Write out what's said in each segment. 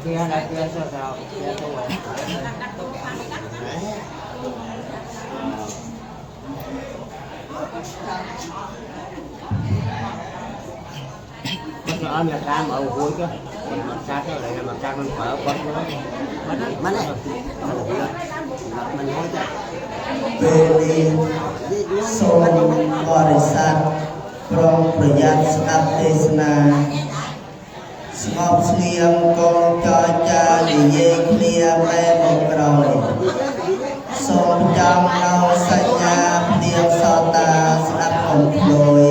Kia đây kia sao sao kia tôi nó là cam ở cuối chứ mình sát nó lại mà cam mình mở bấm nó ម៉េច mình hối chứ. ពេលនេះសូមបរិស័ទប្រុងប្រយ័ត្នស្ដាប់ទេសនាស្ងប់ស្ងៀមកុំចរចានិយាយគ្នាបែបមកក្រោយសូមចាំនៅសញ្ញាភ្លៀងសតាស្ដាប់កុំភ្លួយ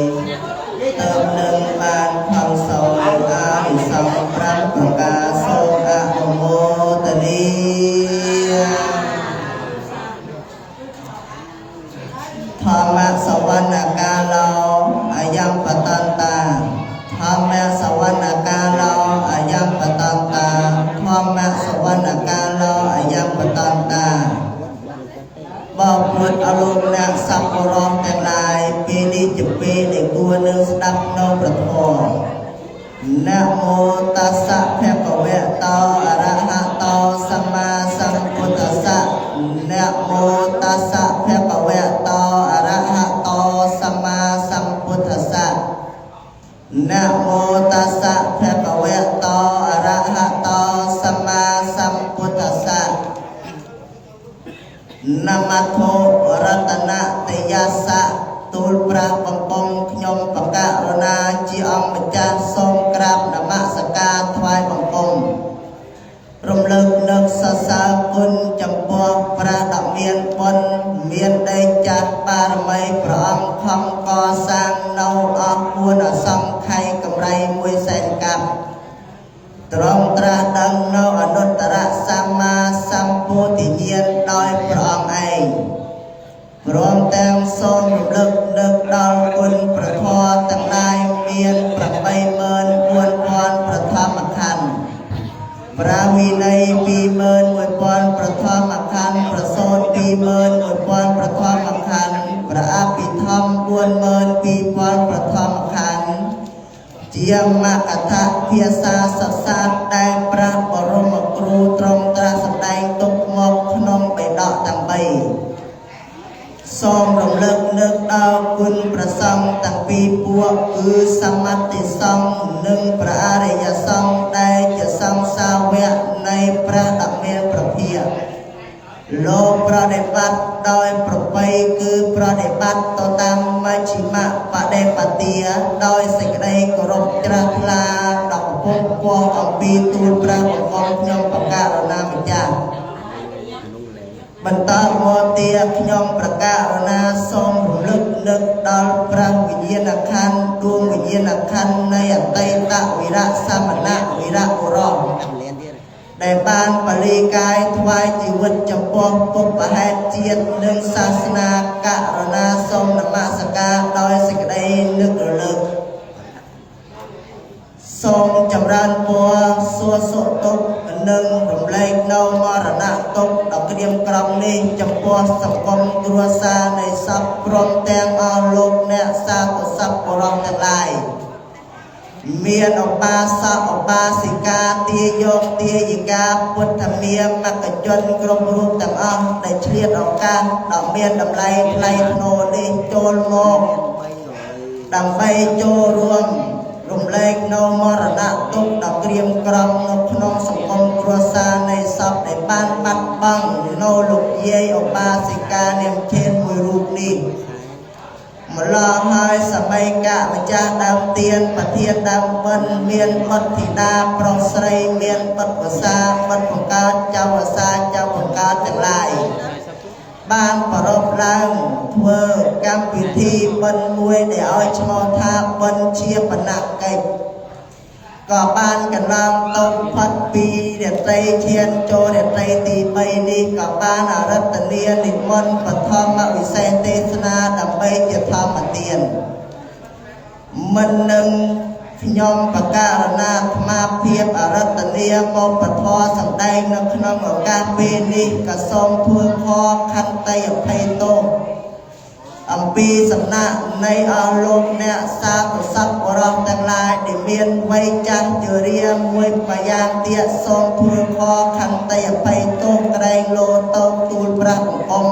ទៅនឹងបានផលសោយអានិសង្ស5ប្រការសូមអនុមោទនា ធម្មសវនកាឡោអយំបតន្តាធម្មសវនកាឡោអយំបតន្តាធម្មសវនកាឡោអយំបតន្តាបពុតអរលោកអ្នកសប្បុរសទាំងឡាយពេលនេះជាពេលដែលគួរនឹងស្ដាប់នៅព្រះធម៌នមោតស្សៈភគវៈតោអរហតោសម្មាសម្ពុទ្ធស្សៈនមោតស្សៈភគវៈតោអរហតោសម្មាសម្ពុទ្ធស្សៈនមោតស្សៈភគវៈតោអរហតោសម្មាសម្ពុទ្ធស្សៈនមត្ថុរតនតយស្សៈទូលព្រះបង្គំខ្ញុំបកករណាជាអង្គម្ចាស់សូមក្រាបនមស្ការថ្វាយបង្គំរំលឹកនឹកសរសើរគុណចំពោះព្រះដ៏មានបុណ្យមានដេកចាស់បារមីព្រះអង្គខំកសាងនៅអស់4អសង្ខ័យកម្រៃ1សែនកាប់ត្រង់ត្រាស់ដឹងនៅអនុត្តរសម្មាសម្ពោធិញ្ញាណដោយព្រះអង្គឯងព្រមទាំងសូមរំលឹកនឹកដល់គុណព្រះធម៌ទាំងឡាយមាន84000ប្រធមខណ្ឌព្រះវិន័យ21000ប្រធមខណ្ឌប្រសូត21000ប្រធមខណ្ឌព្រះអភិធម្ម42000ប្រធមខណ្ឌជាមកថាភាសាសិក្សាដែលព្រះបរមគ្រូទ្រង់ត្រាស់សម្ដែងទុកមកក្នុងបិដកទាំង3សូមរំលឹកនឹកដល់គុណព្រះសង្ឃទាំងពីរពួកគឺសមតិសង្ឃនិងព្រះអរិយសង្ឃដែលជាសង្ឃសាវកនៃព្រះដ៏មានព្រះភិក្ខលោកប្រតិបត្តិដោយប្រពៃគឺប្រតិបត្តិទៅតាមមជ្ឈិមបដិបទាដោយសេចក្តីគោរពជ្រះថ្លាដល់ពងពងអំពីទូលព្រះបង្គំខ្ញុំបករណាម្ចាស់បន្តមកទៀតខ្ញុំប្រកាសណាសូមរំលឹកនឹកដល់ព្រះវិញ្ញាណក្ខន្ធដួងវិញ្ញាណក្ខន្ធនៃអតីតវីរៈសមណៈវីរៈបុរសដែលបានបលិកាយថ្វាយជីវិតចំពោះពុព្វហេតុជាតិនិងសាសនាករណាសូមនមស្ការដោយសេចក្តីនឹករលឹកសូមចម្រើនពរសួរសុខទុក្ខនិងរំលែកនៅមរណៈទុក្ខដ៏ក្រៀមក្រំនេះចំពោះសង្គមគ្រួសារនៃសពព្រមទាំងអស់លោកអ្នកសាធុសពបុរសទាំងឡាយមានឧបាសកឧបាសិកាទាយកទាយិកាពុទ្ធមាមគ្គជនគ្រប់រូបទាំងអស់ដែលឆ្លៀតឱកាសដ៏មានតម្លៃថ្លៃថ្នូរនេះចូលមកដើម្បីចូលរួមរំលែកនៅមរណៈទុក្ខដ៏ក្រៀមក្រំនៅក្នុងសង្គមគ្រួសារនៃសពដែលបានបាត់បង់នៅលោកយាយឧបាសិកានាមឈេនមួយរូបនេះម្ល៉េះហើយសម័យកម្ចាស់ដើមទៀនប្រធានដើមបិណ្ឌមានបុត្រធីតាប្រុសស្រីមានបុត្រវសាបុត្របង្កើតចៅវសាចៅបង្កើតទាំងឡាយបានប្រពឡើងធ្វើកម្មវិធីបិណ្ឌមួយដែលឲ្យឈ្មោះថាបិណ្ឌជាបនកិច្ចក៏បានកន្លងទៅផុតពីរាត្រីឈានចូលរាត្រីទី3នេះក៏បានអរតនីនិមន្តបឋមវិសេសទេសនាដើម្បីជាធម្មទានមិននឹងខ្ញុំបករណាអាត្មាភាពអរតនីមកពធសម្ដែងនៅក្នុងឱកាសពេលនេះក៏សូមធ្វើខខន្តីអភ័យទោសអំពី ពីសំណាក់នៃអស់លោកអ្នកសាធុសពបុរសទាំងឡាយដែលមានវ័យចាស់ជរាមួយម្យ៉ាងទៀតសូមធ្វើខខន្តីអភ័យទោសក្រែងលោតោទូលប្រាស់បង្គំ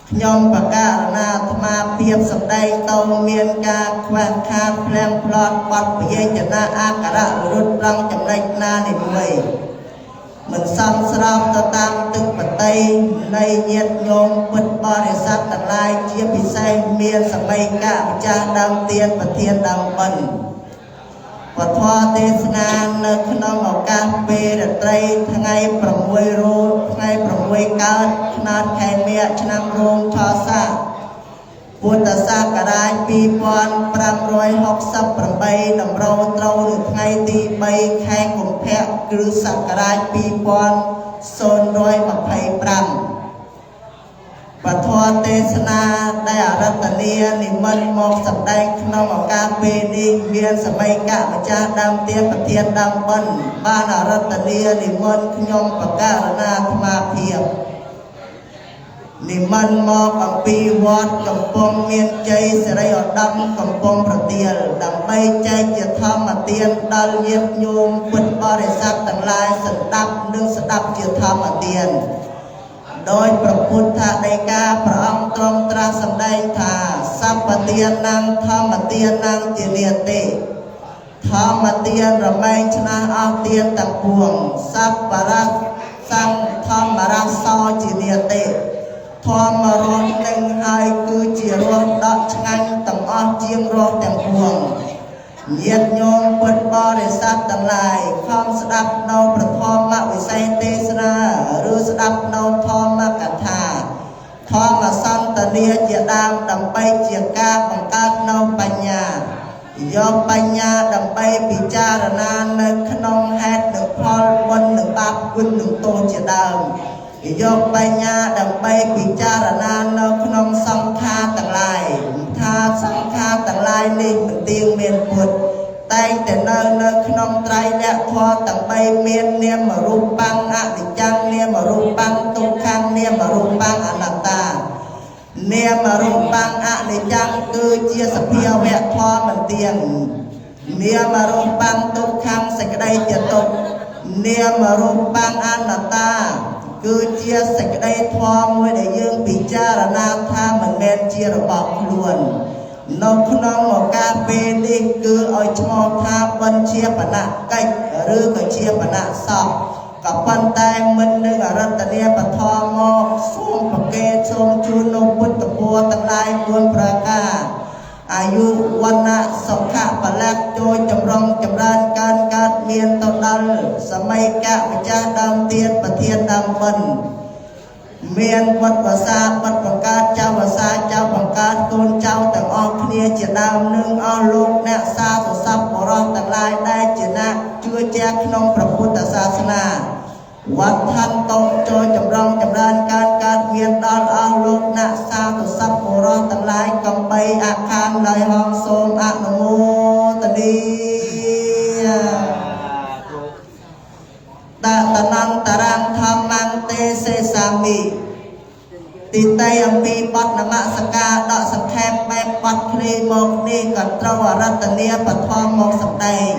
ខ្ញុំបការណាអាត្មាភាពសម្ដែងទៅមានការខ្វះខាតភ្លាំងផ្្លាត់បត់ពយញ្ញៈអក្ខរវិរុទ្ធត្រង់ចំណុចណានីមួយមិនសមស្របទៅតាមទឹកបតីនៃញាតិញោមពុទ្ធបរិស័ទទាំងឡាយជាពិសេសមានសម័យកម្ចាស់ដើមទានប្រធានដើមបិណ្ឌពធទេសនានៅក្នុងឱកាសពេលរាត្រីថ្ងៃ6រោចថ្ងៃ6កើតខ្នាតខែមិញឆ្នាំរោងឆសាពុទ្ធសករាជ2568តម្រូវត្រូវនៅថ្ងៃទី3ខែកុម្ភៈគ្រិស្តសករាជ2025ពធទេសនាដែលអរតនីនិមិត្តមកសម្ដែងក្នុងឱកាសពេលនេះមានសម័យកម្ចាស់ដើមទានប្រធានដើមបិណ្ឌបានអរតនីនិមន្តខ្ញុំបការណាអាត្មាភាពនិមន្តមកអំពីវត្តកំពង់មានជ័យសិរីឧត្តមកំពង់ប្រទាលដើម្បីចែកជាធម្មទានដល់ញាតិញោមពុទ្ធបរិស័ទទាំងឡាយស្ដាប់និងស្ដាប់ជាធម្មទានដោយព្រះពុទ្ធដីកាព្រះអង្គទ្រង់ត្រាស់សម្ដែងថាសព្វទានំធម្មទានំជានិតិធម្មទានរមែងឆ្នះអស់ទានទាំងពួងសព្វរសង្ធម្មរសោជានិតិធម្មរសនឹងហើយគឺជារសដកឆ្ងាញ់ទាំងអស់ជាងរសទាំងពួងញាតិញោមពុទ្ធបរិស័ទទាំងឡាយខំស្ដាប់នៅព្រះធម្មវិសេសទេសនាឬស្ដាប់នៅធម្មកថាធម្មសន្តានាជាដើមដើម្បីជាការបង្កើតនៅបញ្ញាយកបញ្ញាដើម្បីពិចារណានៅក្នុងហេតុនិងផលបុណ្យនិងបាបគុណនិងទោសជាដើមយកបញ្ញាដើម្បីពិចារណានៅក្នុងសង្ខារទាំងឡាយថាសង្ខារទាំងឡាយនេះមិនទៀងមានពុទ្ធតែងតែនៅក្នុងត្រៃលក្ខធម៌ទាំង3មាននាមរូបੰអនិច្ចំនាមរូបੰទុក្ខំនាមរូបੰអនត្តានាមរូបੰអនិច្ចំគឺជាសភាវៈធម៌មិនទៀងនាមរូបੰទុក្ខំសេចក្តីជាទុក្ខនាមរូបੰអនត្តាគឺជាសេចក្តីធម៌មួយដែលយើងពិចារណាថាមិនមែនជារបស់ខ្លួននៅក្នុងឱកាសពេលនេះគឺឲ្យឈ្មោះថាបញ្ជាបនកិច្ចឬក៏ជាបនសពក៏ប៉ុន្តែមិននឹងអរតនីបធមមកសូមប្រកេតសូមជូននៅពុទ្ធពរទាំងឡាយ4ប្រការអាយុវណ្ណៈសុខៈពលៈចូលចម្រុងចម្រើនកើនកើតមានទៅដល់សម័យកម្ចាស់ដើមទានប្រធានដើមបិណ្ឌមានវត្តវសាបត្តបង្កើតចៅវសាចៅបង្កើតកូនចៅទាំងអស់គ្នាជាដើមនឹងអស់លោកអ្នកសាធុសពបុរសទាំងឡាយដែលជាអ្នកជឿជាក់ក្នុងព្រះពុទ្ធសាសនាវត្តឋានតចូលចម្រុងចម្រើនកើនកើតមានដល់អស់លោកអ្នកសាធុសពបុរសទាំងឡាយកំបីអាខានឡើយហងសូមអនុមោទនាតតនន្តរងធម្មងទេសេសាមិទីតៃអំពីបទនមស្ការដកសង្ខេបបែបបទឃ្លីមកនេះក៏ត្រូវអរតនីបឋមមកសម្ដែង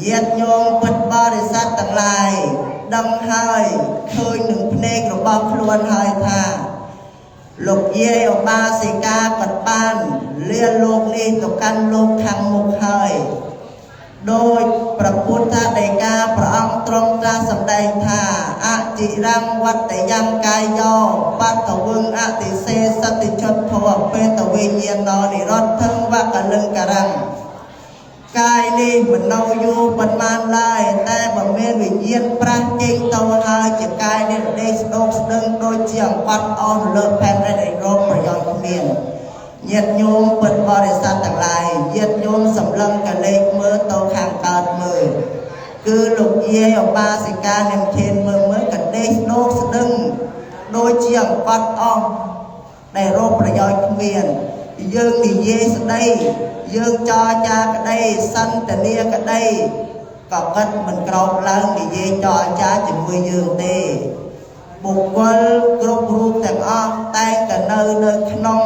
ញាតិញោមពុទ្ធបរិស័ទទាំងឡាយដឹងហើយឃើញនឹងភ្នែករបស់ខ្លួនហើយថាលោកយាយឧបាសិកាក៏បានលាលោកនេះទៅកាន់លោកខាងមុខហើយដោយព្រះពុទ្ធដីកាព្រះអង្គទ្រង់ត្រាស់សម្ដែងថាអចិរੰវត្តយ៉ាងកាយោបតវឹងអតិសេសតិចុទ្ធោបេតវិញ្ញាណនិរតថឹងវកលឹងករੰកាយនេះមិននៅយូរប៉ុន្មានឡើយតែបើមានវិញ្ញាណប្រាស់ចេញទៅហើយជាកាយនេះដេកស្ដោកស្ដឹងដូចជាអង្កត់អស់លើផែនដីដែលរកប្រយោជន៍គ្មានញាតិញោមពុទ្ធបរិស័ទទាំងឡាយញាតិញោមសម្លឹងកលេចមើលទៅខាងកើតមើលគឺលោកយាយឧបាសិកានាមធេនមើលមើលកដេកស្ដោកស្ដឹងដូចជាអង្កត់អស់ដែលរកប្រយោជន៍គ្មានយើងនិយាយស្ដីយើងចរចាក្តីសន្តានាក្តីក៏គិតមិនក្រោកឡើងនិយាយចរចាជាមួយយើងទេបុគ្គលគ្រប់រូបទាំងអស់តែងតែនៅក្នុង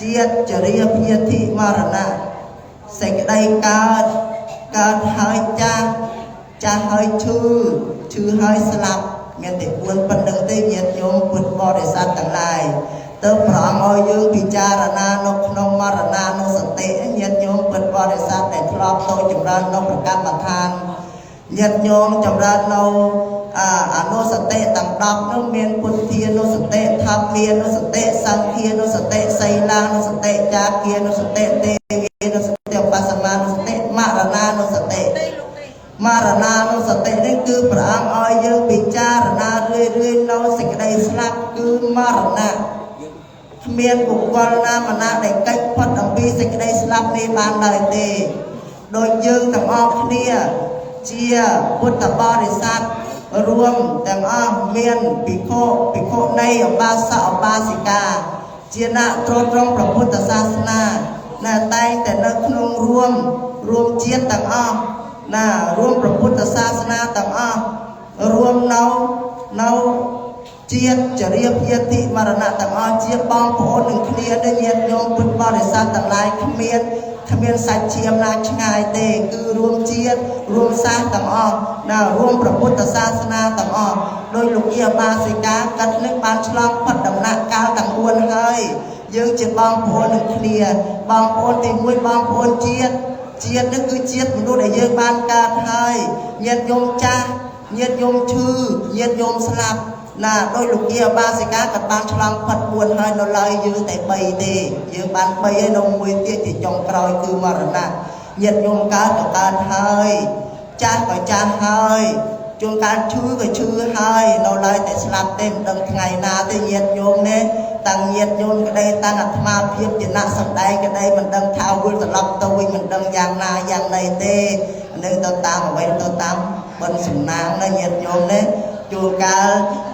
ជាតិចរាព្យាធិមរណៈសេចក្តីកើតកើតហើយចាស់ចាស់ហើយឈឺឈឺហើយស្លាប់មានតែ4ប៉ុណ្្នឹងទេញាតិញោមពុទ្ធបរិស័ទទាំងឡាយទៅព្រះអង្គឲ្យយើងពិចារណានៅក្នុងមរណានុសតិញាតិញោមពុទ្ធបរិស័ទដែលធ្លាប់ទៅចម្រើននៅប្រកម្មដ្ឋានញាតិញោមចម្រើននៅអនុសតិទាំង10នោះមានពុទ្ធានុសតិធម្មានុសតិសង្ឃានុសតិសីលានុសតិចាគានុសតិទេវីនុសតិឧបសមានុសតិមរណានុសតិមរណានុសតិនេះគឺព្រះអង្គឲ្យយើងពិចារណារឿយៗនៅសេចក្តីស្លាប់គឺមរណៈគ្មានបុគ្គលណាម្នាក់ដែលកិច្ចផុតអំពីសេចក្តីស្លាប់នេះបានឡើយទេដោយយើងទាំងអស់គ្នាជាពុទ្ធបរិស័ទរួមទាំងអស់មានភិក្ខុភិក្ខុនីឧបាសកឧបាសិកាជាអ្នកទ្រទ្រង់ព្រះពុទ្ធសាសនាណាតែងតែនៅក្នុងរួមជាតិទាំងអស់ណារួមព្រះពុទ្ធសាសនាទាំងអស់រួមនៅជាតិចរិយាព្យាធិមរណៈទាំងអស់ជាបងប្អូននឹងគ្នាដែលញាតិញោមពុទ្ធបរិស័ទទាំងឡាយគ្មានសាច់ឈាមណាឆ្ងាយទេគឺរួមជាតិរួមសាសទាំងអស់ណារួមព្រះពុទ្ធសាសនាទាំងអស់ដោយលោកយាបាសិកាកាត់នឹងបានឆ្លងផុតដំណាក់កាលទាំង4ហើយយើងជាបងប្អូននឹងគ្នាបងប្អូនទី1បងប្អូនជាតិជាតិនេះគឺជាតិមនុស្សដែលយើងបានកើតហើយញាតិញោមចាស់ញាតិញោមឈឺញាតិញោមស្លាប់ណាដោយលោកយាបាសិកាក៏បានឆ្លងផុត4ហើយនៅឡើយយើងតែ3ទេយើងបាន3ហើយនៅមួយទៀតជាចុងក្រោយគឺមរណៈញាតិញោមកើតក៏កើតហើយចាស់ក៏ចាស់ហើយជួនកាលឈឺក៏ឈឺហើយនៅឡើយតែស្លាប់ទេមិនដឹងថ្ងៃណាទេញាតិញោមនេះតាំងញាតិញោមក្តីតាំងអាត្មាភាពជាអ្នកសម្ដែងក្តីមិនដឹងថាវិលត្រឡប់ទៅវិញមិនដឹងយ៉ាងណាយ៉ាងណីទេនឹងទៅតាមអ្វីទៅតាមបុណ្យសំណាងណាញាតិញោមនេះជួនកាល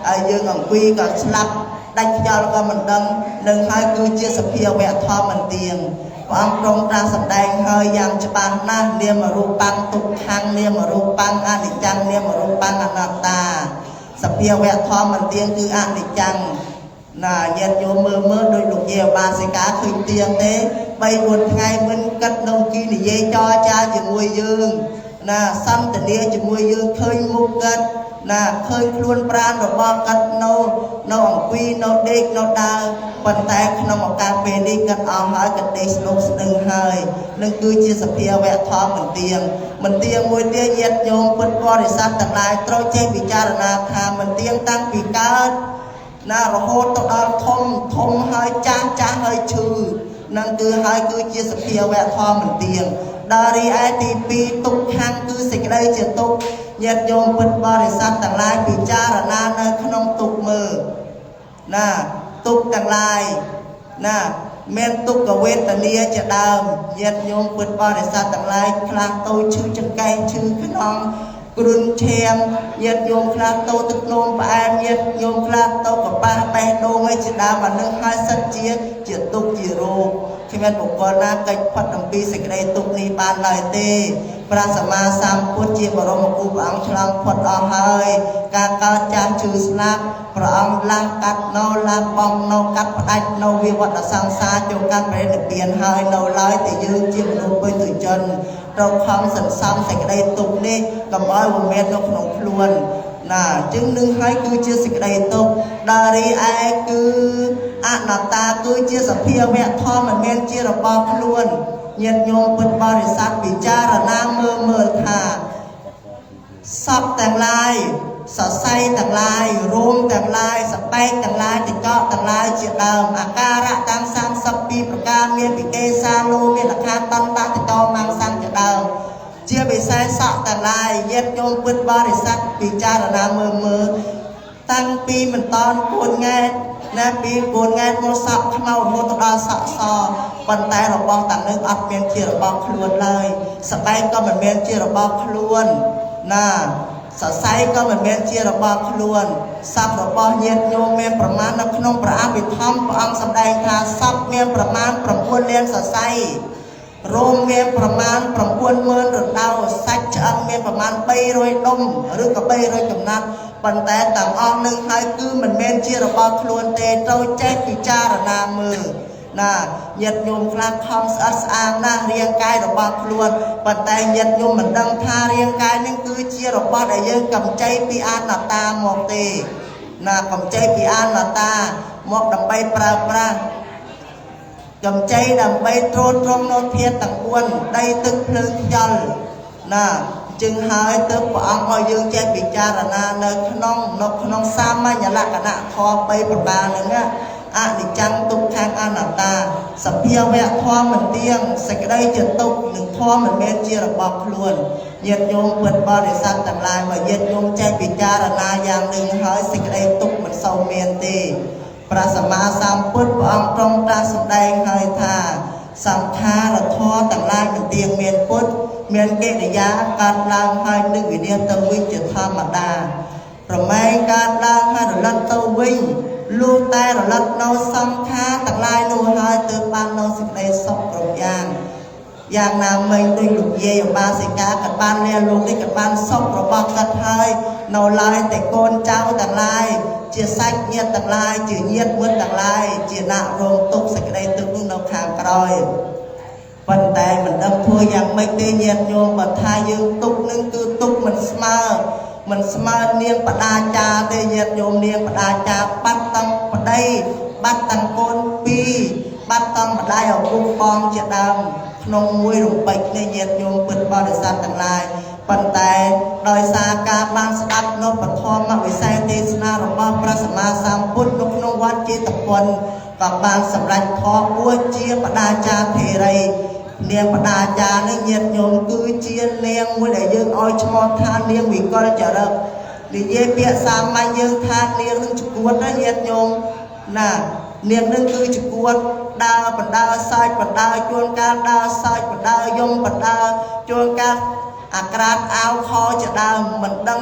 ឲ្យយើងអង្គុយក៏ស្លាប់ដាច់ខ្យល់ក៏មិនដឹងនឹងហើយគឺជាសភាវៈធម៌មិនទៀងព្រះអង្គទ្រង់ត្រាស់សម្ដែងហើយយ៉ាងច្បាស់ណាស់នាមរូបាំងទុក្ខំនាមរូបាំងអនិច្ចំនាមរូបាំងអនត្តាសភាវៈធម៌មិនទៀងគឺអនិច្ចំណាញាតិញោមមើលដោយលោកយាបាសិកាឃើញទៀងទេ3 4ថ្ងៃមិនគិតនៅគីនិយាយចរចាជាមួយយើងណាសន្ទនាជាមួយយើងឃើញមុខគិតណាឃើញខ្លួនប្រាណរបស់គិតនៅអង្គុយនៅដេកនៅដើរប៉ុន្តែក្នុងឱកាសពេលនេះគិតអស់ហើយគិតដេកស្លុបស្នឹងហើយនឹងគឺជាសភាវៈធម៌មិនទៀងមិនទៀងមួយទៀតញាតិញោមពុទ្ធបរិស័ទទាំងឡាយត្រូវចេះពិចារណាថាមិនទៀងតាំងពីកើតណារហូតទៅដល់ធំធំហើយចាស់ចាស់ហើយឈឺនឹងគឺហើយគឺជាសភាវៈធម៌មិនទៀងដល់រីឯទី2ទុក្ខំគឺសេចក្តីជាទុក្ខញាតិញោមពុទ្ធបរិស័ទទាំងឡាយពិចារណានៅក្នុងទុក្ខមើលណាទុក្ខទាំងឡាយណាមានទុក្ខវេទនាជាដើមញាតិញោមពុទ្ធបរិស័ទទាំងឡាយខ្លះទៅឈឺចង្កេះឈឺខ្នងគ្រុនឈាមញាតិញោមខ្លះទៅទឹកនោមផ្អែមញាតិញោមខ្លះទៅកប៉ះបេះដូងឯជាដើមអានឹងហើយសិតជាទុក្ខជារោគគ្មានបុគ្គលណាកិច្ចផុតអំពីសេចក្តីទុក្ខនេះបានឡើយទេព្រះសម្មាសម្ពុទ្ធជាបរមគ្រូព្រះអង្គឆ្លងផុតអស់ហើយការកើតចាស់ឈឺស្លាប់ព្រះអង្គលះកាត់នៅលះបងនៅកាត់ផ្ដាច់នៅវិវត្តសង្សារចូលកាន់ព្រះនិព្វានហើយនៅឡើយតែយើងជាមនុស្សពុទ្ធជនត្រូវខំសន្សំសេចក្តីទុក្ខនេះកុំឲ្យវាមាននៅក្នុងខ្លួនណាจึងនឹងហើយគឺជាសេចក្តីទុក្ខដល់រីឯគឺអនត្តាគឺជាសភាវៈធម៌មិនមែនជារបស់ខ្លួនញាតិញោមពុទ្ធបរិស័ទពិចារណាមើលថាសពទាំងឡាយសរសៃទាំងឡាយរោមទាំងឡាយសបែកទាំងឡាយតិកកទាំងឡាយជាដើមអាការៈទាំង32ប្រការមានពិកេសាលោមានលខាតន្តតិកោមង្សង្ឃជាដើមជាពិសេសសក់ទាំងឡាយញាតិញោមពុទ្ធបរិស័ទពិចារណាមើលតាំងពីមិនតន់កូនង៉ែតណាពីកូនង៉ែតមកសក់ខ្មៅរហូតដល់សក់សប៉ុន្តែរបស់ទាំងនេះអត់មានជារបស់ខ្លួនឡើយសបែកក៏មិនមែនជារបស់ខ្លួនណាសរសៃក៏មិនមែនជារបស់ខ្លួនសពរបស់ញាតិញោមមានប្រមាណនៅក្នុងព្រះអភិធម្មព្រះអង្គសម្ដែងថាសពមានប្រមាណ9លានសរសៃរោមមានប្រមាណ90000រណ្ដៅសាច់ឆ្អឹងមានប្រមាណ300ដុំឬក៏300ចំណាត់ប៉ុន្តែទាំងអស់នឹងហើយគឺមិនមែនជារបស់ខ្លួនទេត្រូវចេះពិចារណាមើល ណាញាតិញោមខ្លះខំស្អិតស្អាងណាស់រាងកាយរបស់ខ្លួនប៉ុន្តែញាតិញោមមិនដឹងថារាងកាយនឹងគឺជារបស់ដែលយើងកម្ចីពីអនត្តាមកទេណាកម្ចីពីអនត្តាមកដើម្បីប្រើប្រាស់កម្ចីដើម្បីទ្រទ្រង់នៅធាតុទាំង4ដីទឹកភ្លើងខ្យល់ណាจึងហើយទើបព្រះអង្គឲ្យយើងចេះពិចារណានៅក្នុងសាមញ្ញលក្ខណៈធម៌3ប្រការហ្នឹងណាអនិច្ចំទុក្ខំអនត្តាសភាវៈធម៌មិនទៀងសេចក្តីជាទុក្ខនិងធម៌មិនមែនជារបស់ខ្លួនញាតិញោមពុទ្ធបរិស័ទទាំងឡាយបើញាតិញោមចេះពិចារណាយ៉ាងនេះហើយសេចក្តីទុក្ខមិនសូវមានទេព្រះសម្មាសម្ពុទ្ធព្រះអង្គទ្រង់ត្រាស់សម្ដែងហើយថាសង្ខារធម៌ទាំងឡាយមិនទៀងមានពុទ្ធមានកិរិយាកើតឡើងហើយនឹងវិនាសទៅវិញជាធម្មតាប្រមែងកើតឡើងហើយរលត់ទៅវិញលុះតែរលត់នៅសង្ខារទាំងឡាយនោះហើយទើបបាននៅសេចក្តីសុខគ្រប់យ៉ាងយ៉ាងណាមិញដូចលោកយាយឧបាសិកាក៏បានលាលោកនេះក៏បានសុខរបស់គាត់ហើយនៅឡើយតែកូនចៅទាំងឡាយជាសាច់ញាតិទាំងឡាយជាញាតិមិត្តទាំងឡាយជាអ្នករងទុក្ខសេចក្តីទុក្ខនោះនៅខាងក្រោយប៉ុន្តែមិនដឹងធ្វើយ៉ាងម៉េចទេញាតិញោមបើថាយើងទុក្ខនឹងគឺទុក្ខមិនស្មើនាងបដាចាទេញាតិញោមនាងបដាចាបាត់តាំងប្តីបាត់តាំងកូនពីរបាត់តាំងម្ដាយឪពុកបងជាដើមក្នុងមួយរំពេចនេះញាតិញោមពុទ្ធបរិស័ទទាំងឡាយប៉ុន្តែដោយសារការបានស្ដាប់នៅពធមវិស័យទេសនារបស់ព្រះសម្មាសម្ពុទ្ធនៅក្នុងវត្តចេតពុនក៏បានសម្រេចធម៌បួសជាបដាចាធេរីនាងបដាចានេះញាតិញោមគឺជានាងមួយដែលយើងឲ្យឈ្មោះថានាងវិកលចរិតនិយាយពាក្យសាមញ្ញយើងថានាងនឹងជួតណាញាតិញោមណានាងនឹងគឺជួតដើរបដើសើចបដើជួនកាលដើរសើចបដើយំបដើជួនកាលអាក្រាតអាវខជាដើមមិនដឹង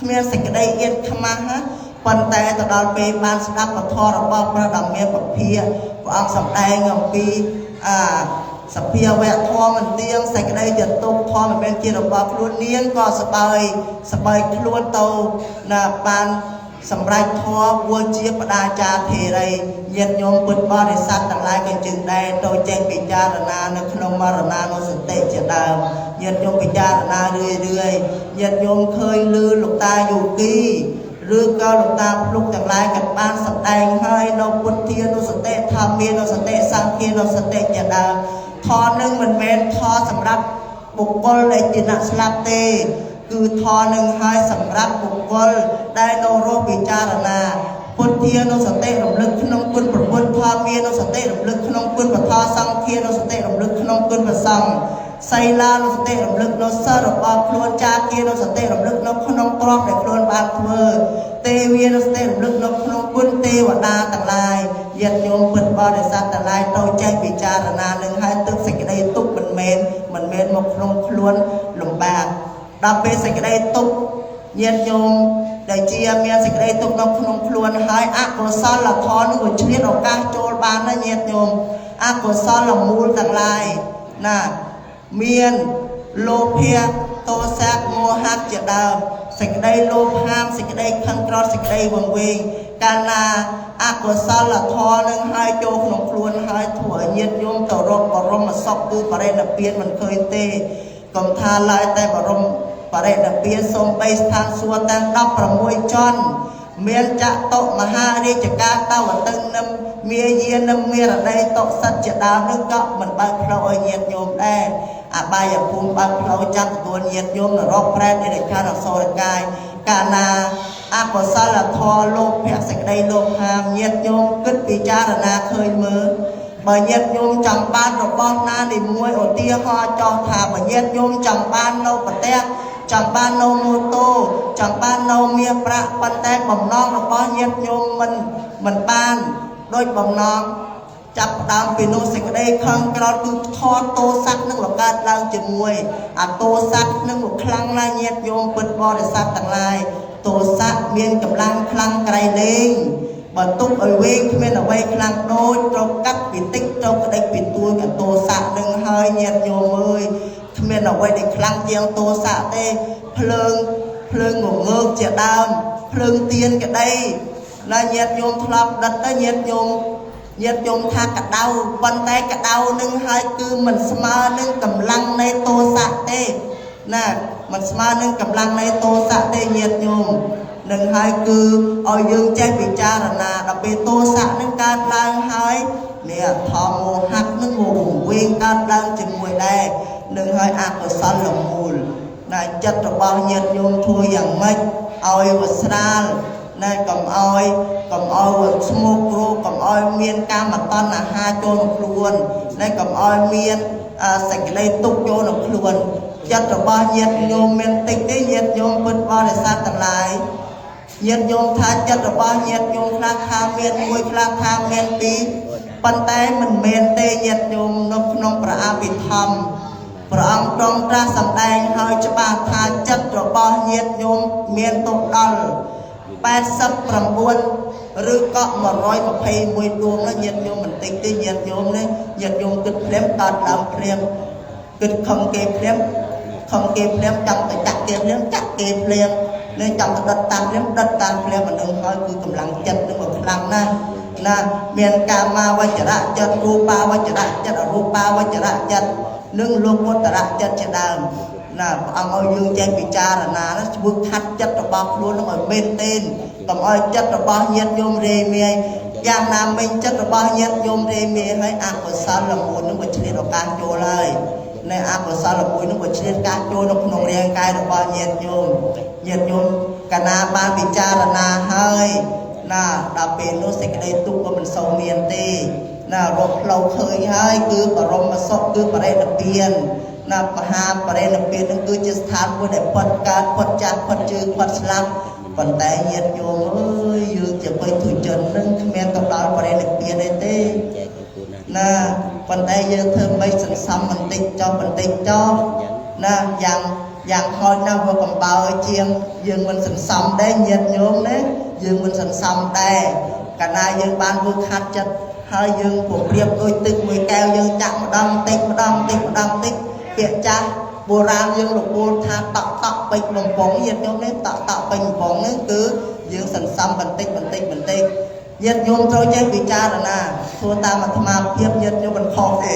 គ្មានសេចក្តីអៀនខ្មាស់ណាប៉ុន្តែទៅដល់ពេលបានស្ដាប់ពធរបស់ព្រះដ៏មានពភាព្រះអង្គសម្ដែងអំពីសភាវៈធម៌មិនទៀងសេចក្តីជាទុក្ខធម៌មិនមែនជារបស់ខ្លួននាងក៏សប្បាយខ្លួនទៅណាបានសម្រេចធម៌បួសជាបដាចាធេរីញាតិញោមពុទ្ធបរិស័ទទាំងឡាយក៏ជឹងដែរទៅចេះពិចារណានៅក្នុងមរណានុសតិជាដើមញាតិញោមពិចារណារឿយរឿយញាតិញោមឃើញឮលោកតាយោគីឬក៏លោកតាភ្លុកទាំងឡាយក៏បានសម្ដែងហើយនៅពុទ្ធានុសតិធម្មានុសតិសង្ឃានុសតិជាដើមធម៌នឹងមិនមែនធម៌សម្រាប់បុគ្គលដែលជាអ្នកស្លាប់ទេគឺធម៌នឹងហើយសម្រាប់បុគ្គលដែលនៅរស់ពិចារណាពុទ្ធានុសតិរំលឹកក្នុងគុណព្រះពុទ្ធធម្មានុសតិរំលឹកក្នុងគុណពធសង្ឃានុសតិរំលឹកក្នុងគុណព្រះសង្ឃសីលានុសតិរំលឹកនៅសិលរបស់ខ្លួនចាគានុសតិរំលឹកនៅក្នុងទ្រព្យដែលខ្លួនបានធ្វើទេវានុសតិរំលឹកនៅក្នុងគុណទេវតាទាំងឡាយញាតិញោមពុទ្ធបរិស័ទទាំងឡាយត្រូវចេះពិចារណានឹងហើយទើបសេចក្តីទុក្ខមិនមែនមកក្នុងខ្លួនលំបាកដល់ពេលសេចក្តីទុក្ខញាតិញោមដែលជាមានសេចក្តីទុក្ខនៅក្នុងខ្លួនហើយអកុសលធម៌នោះវាឆ្លៀតឱកាសចូលបានណាញាតិញោមអកុសលមូលទាំងឡាយណាមានលោភៈទោសៈមោហៈជាដើមសេចក្តីលោភហាមសេចក្តីខឹងក្រោធសេចក្តីវង្វេងកាលណាអកុសលធម៌នឹងហើយចូលក្នុងខ្លួនហើយធ្វើឲ្យញាតិញោមទៅរកបរមសុខគឺបរិនិព្វានមិនឃើញទេកុំថាឡើយតែបរមបរិនិព្វានសូម្បីស្ថានសួគ៌ទាំង16ជាន់មានចតុមហារាជការតវតឹងនឹមមាយានឹមមេរដីតុសិទ្ធជាដើមនឹងក៏មិនបើកផ្លូវឲ្យញាតិញោមដែរអបាយភូមិបើកផ្លូវចាំទទួលញាតិញោមនរកប្រែតនិរឆានអសុរកាយកាលណាអកុសលធម៌លោភៈសេចក្តីលោភហាមញាតិញោមគិតពិចារណាឃើញមើលបើញាតិញោមចង់បានរបស់ណានីមួយឧទាហរណ៍ចោះថាបើញាតិញោមចង់បាននៅប្រទេសចង់បាននៅម៉ូតូចង់បាននៅមាសប្រាក់ប៉ុន្តែបំណងរបស់ញាតិញោមមិនបានដូចបំណងចាប់ផ្ដើមពីនោះសេចក្តីខឹងក្រោធគឺថតទោសៈនឹងបង្កើតឡើងជាមួយអាទោសៈនឹងខ្លាំងណាស់ញាតិញោមពុទ្ធបរិស័ទទាំងឡាយទោសៈមានកម្លាំងខ្លាំងក្រៃលែងបើទុកឲ្យវែងគ្មានអ្វីខ្លាំងដូចត្រូវកាត់ពីតិចត្រូវក្តិចពីទួយកទោសៈនឹងហើយញាតិញោមអើយគ្មានអ្វីដែលខ្លាំងជាងទោសៈទេភ្លើងងងើកជាដើមភ្លើងទៀនក្តីណាញាតិញោមធ្លាប់ដិតទៅញាតិញោម ញាតិញោមថាកដៅប៉ុន្តែកដៅនឹងហើយគឺមិនស្មើនឹងកម្លាំងនៃទោសៈទេណាមិនស្មើនឹងកម្លាំងនៃទោសៈទេញាតិញោមនឹងហើយគឺឲ្យយើងចេះពិចារណាដល់ពេលទោសៈនឹងកើតឡើងហើយនេះធម្មោហៈនឹងវង្វេងកើតឡើងជាមួយដែរនឹងហើយអកុសលមូលណាចិត្តរបស់ញាតិញោមធ្វើយ៉ាងម៉េចឲ្យវាស្រាលណាកុំឲ្យវាស្មោកគ្រោកកុំឲ្យមានកាមតណ្ហាចូលក្នុងខ្លួនណាកុំឲ្យមានសេចក្តីទុក្ខចូលក្នុងខ្លួនចិត្តរបស់ញាតិញោមមានតិចទេញាតិញោមពិតបរិស័ទទាំងឡាយញាតិញោមថាចិត្តរបស់ញាតិញោមខ្លះថាមានមួយខ្លះថាមានពីរប៉ុន្តែមិនមែនទេញាតិញោមនៅក្នុងព្រះអភិធម្មព្រះអង្គទ្រង់ត្រាស់សម្ដែងហើយច្បាស់ថាចិត្តរបស់ញាតិញោមមានទៅដល់89ឬក៏121ដួងណាញាតិញោមបន្តិចទេញាតិញោមនេះញាតិញោមគិតភ្លាមកើតឡើងភ្លាមគិតខំគេភ្លាមខំគេភ្លាមចង់ទៅចាក់គេភ្លាមចាក់គេភ្លាមនេះចង់ទៅដុតតាមភ្លាមដុតតាមភ្លាមអានឹងហើយគឺកម្លាំងចិត្តនឹងវាខ្លាំងណាស់ណាមានកាមាវចរៈចិត្តរូបាវចរៈចិត្តអរូបាវចរៈចិត្តនិងលោកុត្តរៈចិត្តជាដើមណាព្រះអង្គឲ្យយើងចេះពិចារណាណាធ្វើខាត់ចិត្តរបស់ខ្លួននឹងឲ្យមែនទែនកុំឲ្យចិត្តរបស់ញាតិញោមរេមាយយ៉ាងណាមិញចិត្តរបស់ញាតិញោមរេមាយហើយអកុសលមូលនឹងវាឆ្លៀតឱកាសចូលហើយនៅអកុសលមួយនឹងវាឆ្លៀតកាសចូលនៅក្នុងរាងកាយរបស់ញាតិញោមញាតិញោមកាលណាបានពិចារណាហើយណាដល់ពេលនោះសេចក្តីទុក្ខក៏មិនសូវមានទេណារកផ្លូវឃើញហើយគឺបរមសុខគឺបរិនិព្វានណាមហាបរិនិព្វាននឹងគឺជាស្ថានមួយដែលផុតកើតផុតចាស់ផុតជឿផុតស្លាប់ប៉ុន្តែញាតិញោមអើយយើងជាបេទុជននឹងគ្មានទៅដល់បរិនិព្វានទេណាប៉ុន្តែយើងធ្វើមិនសន្សំបន្តិចចុះបន្តិចចុះណាយ៉ាងហោចណាស់វាកំបើជាងយើងមិនសន្សំដែរញាតិញោមណាយើងមិនសន្សំដែរកាលណាយើងបានធ្វើខាត់ចិត្តហើយយើងពព្រៀបដូចទឹកមួយកែវយើងចាក់ម្ដងតិចម្ដងតិចម្ដងតិចពាក្យចាស់បុរាណយើងលោកពូលថាតក់តក់ពេញបំពង់ញាតិញោមនេះតក់តក់ពេញបំពង់នេះគឺយើងសន្សំបន្តិចបន្តិចបន្តិចញាតិញោមត្រូវចេះពិចារណាធ្វើតាមអាត្មាភាពញាតិញោមមិនខុសទេ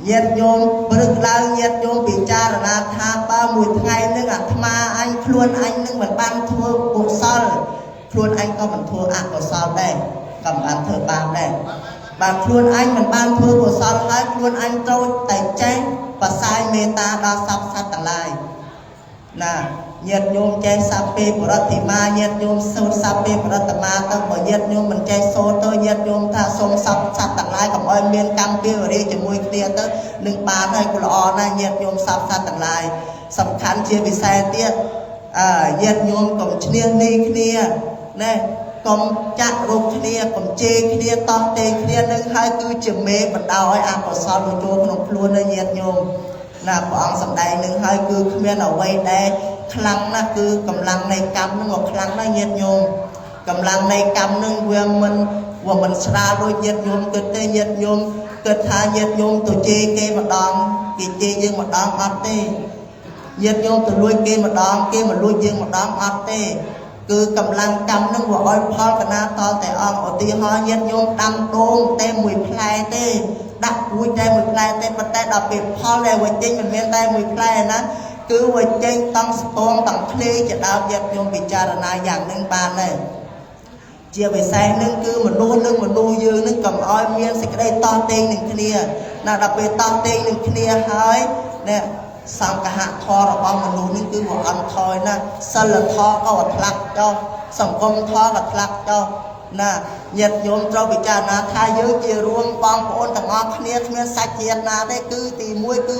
ញាតិញោមព្រឹកឡើងញាតិញោមពិចារណាថាបើមួយថ្ងៃនឹងអាត្មាអញខ្លួនអញនឹងមិនបានធ្វើកុសលខ្លួនអញក៏មិនធ្វើអកុសលដែរក៏មិនបានធ្វើបាបដែរបើខ្លួនអញមិនបានធ្វើកុសលហើយខ្លួនអញត្រូវតែចេះបសាយមេត្តាដល់សព្វសត្វទាំងឡាយណាញាតិញោមចេះសព្វេបរិទ្ធិមាញាតិញោមសូត្រសព្វេបរិទ្ធមាទៅបើញាតិញោមមិនចេះសូត្រទៅញាតិញោមថាសូមសព្វសត្វទាំងឡាយកុំឲ្យមានកម្មពៀវរាជាមួយគ្នាទៅនឹងបានហើយក៏ល្អណាស់ញាតិញោមសព្វសត្វទាំងឡាយសំខាន់ជាពិសេសទៀតញាតិញោមកុំឈ្នះនេះគ្នាណាកុំចាក់រោគគ្នាកុំជេរគ្នាតោះទេគ្នានឹងហើយគឺជាមេបណ្ដោយឲ្យអកុសលចូលក្នុងខ្លួនណាញាតិញោមណាព្រះអង្គសម្ដែងនឹងហើយគឺគ្មានអ្វីដែលខ្លាំងណាស់គឺកម្លាំងនៃកម្មនឹងក៏ខ្លាំងណាស់ញាតិញោមកម្លាំងនៃកម្មនឹងវាមិនស្រាលដូចញាតិញោមគិតទេញាតិញោមគិតថាញាតិញោមទៅជេរគេម្ដងគេជេរយើងម្ដងអត់ទេញាតិញោមទៅលួចគេម្ដងគេមកលួចយើងម្ដងអត់ទេគឺកម្លាំងកម្មនឹងវាឲ្យផលកណាតតែអង្គឧទាហរណ៍ញាតិញោមដាំដូងតែមួយផ្លែទេដាក់ពូជតែមួយផ្លែទេប៉ុន្តែដល់ពេលផលដែលវាចេញមិនមានតែមួយផ្លែណាគឺវាចេញតង់ស្ពងតង់ធ្លេជាដើមញាតិញោមពិចារណាយ៉ាងនឹងបានដែរជាពិសេសនឹងគឺមនុស្សនឹងមនុស្សយើងនឹងកុំឲ្យមានសេចក្តីតោះតេងនឹងគ្នាណាដល់ពេលតោះតេងនឹងគ្នាហើយនេះសង្ឃហធម៌របស់មនុស្សនេះគឺវាអន់ថយណាសិលធម៌ក៏ថ្លាក់ចុះសង្គមធម៌ក៏ថ្លាក់ចុះណាញាតិញោមត្រូវពិចារណាថាយើងជារួមបងប្អូនទាំងអស់គ្នាគ្មានសាច់ជាតិណាទេគឺទី1គឺ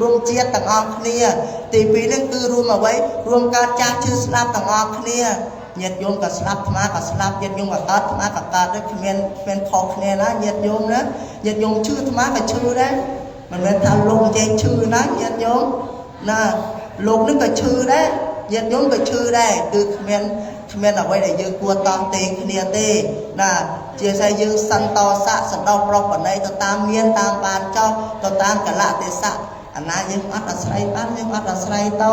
រួមជាតិទាំងអស់គ្នាទី2នឹងគឺរួមអ្វីរួមកើតចាស់ឈឺស្លាប់ទាំងអស់គ្នាញាតិញោមក៏ស្លាប់អាត្មាក៏ស្លាប់ញាតិញោមក៏កើតអាត្មាក៏កើតដែរគ្មានខុសគ្នាណាញាតិញោមណាញាតិញោមឈឺអាត្មាក៏ឈឺដែរមិនមែនថាលោកចេះឈឺណាញាតិញោមណាលោកនឹងក៏ឈឺដែរញាតិញោមក៏ឈឺដែរគឺគ្មានអ្វីដែលយើងគួរតោះទេគ្នាទេណាជាស្អីយើងសន្តោសៈសន្តោសប្រុសបណៃទៅតាមមានតាមបានចោះទៅតាមកលៈទេសៈអាណាយើងអត់អាស្រ័យបានយើងអត់អាស្រ័យទៅ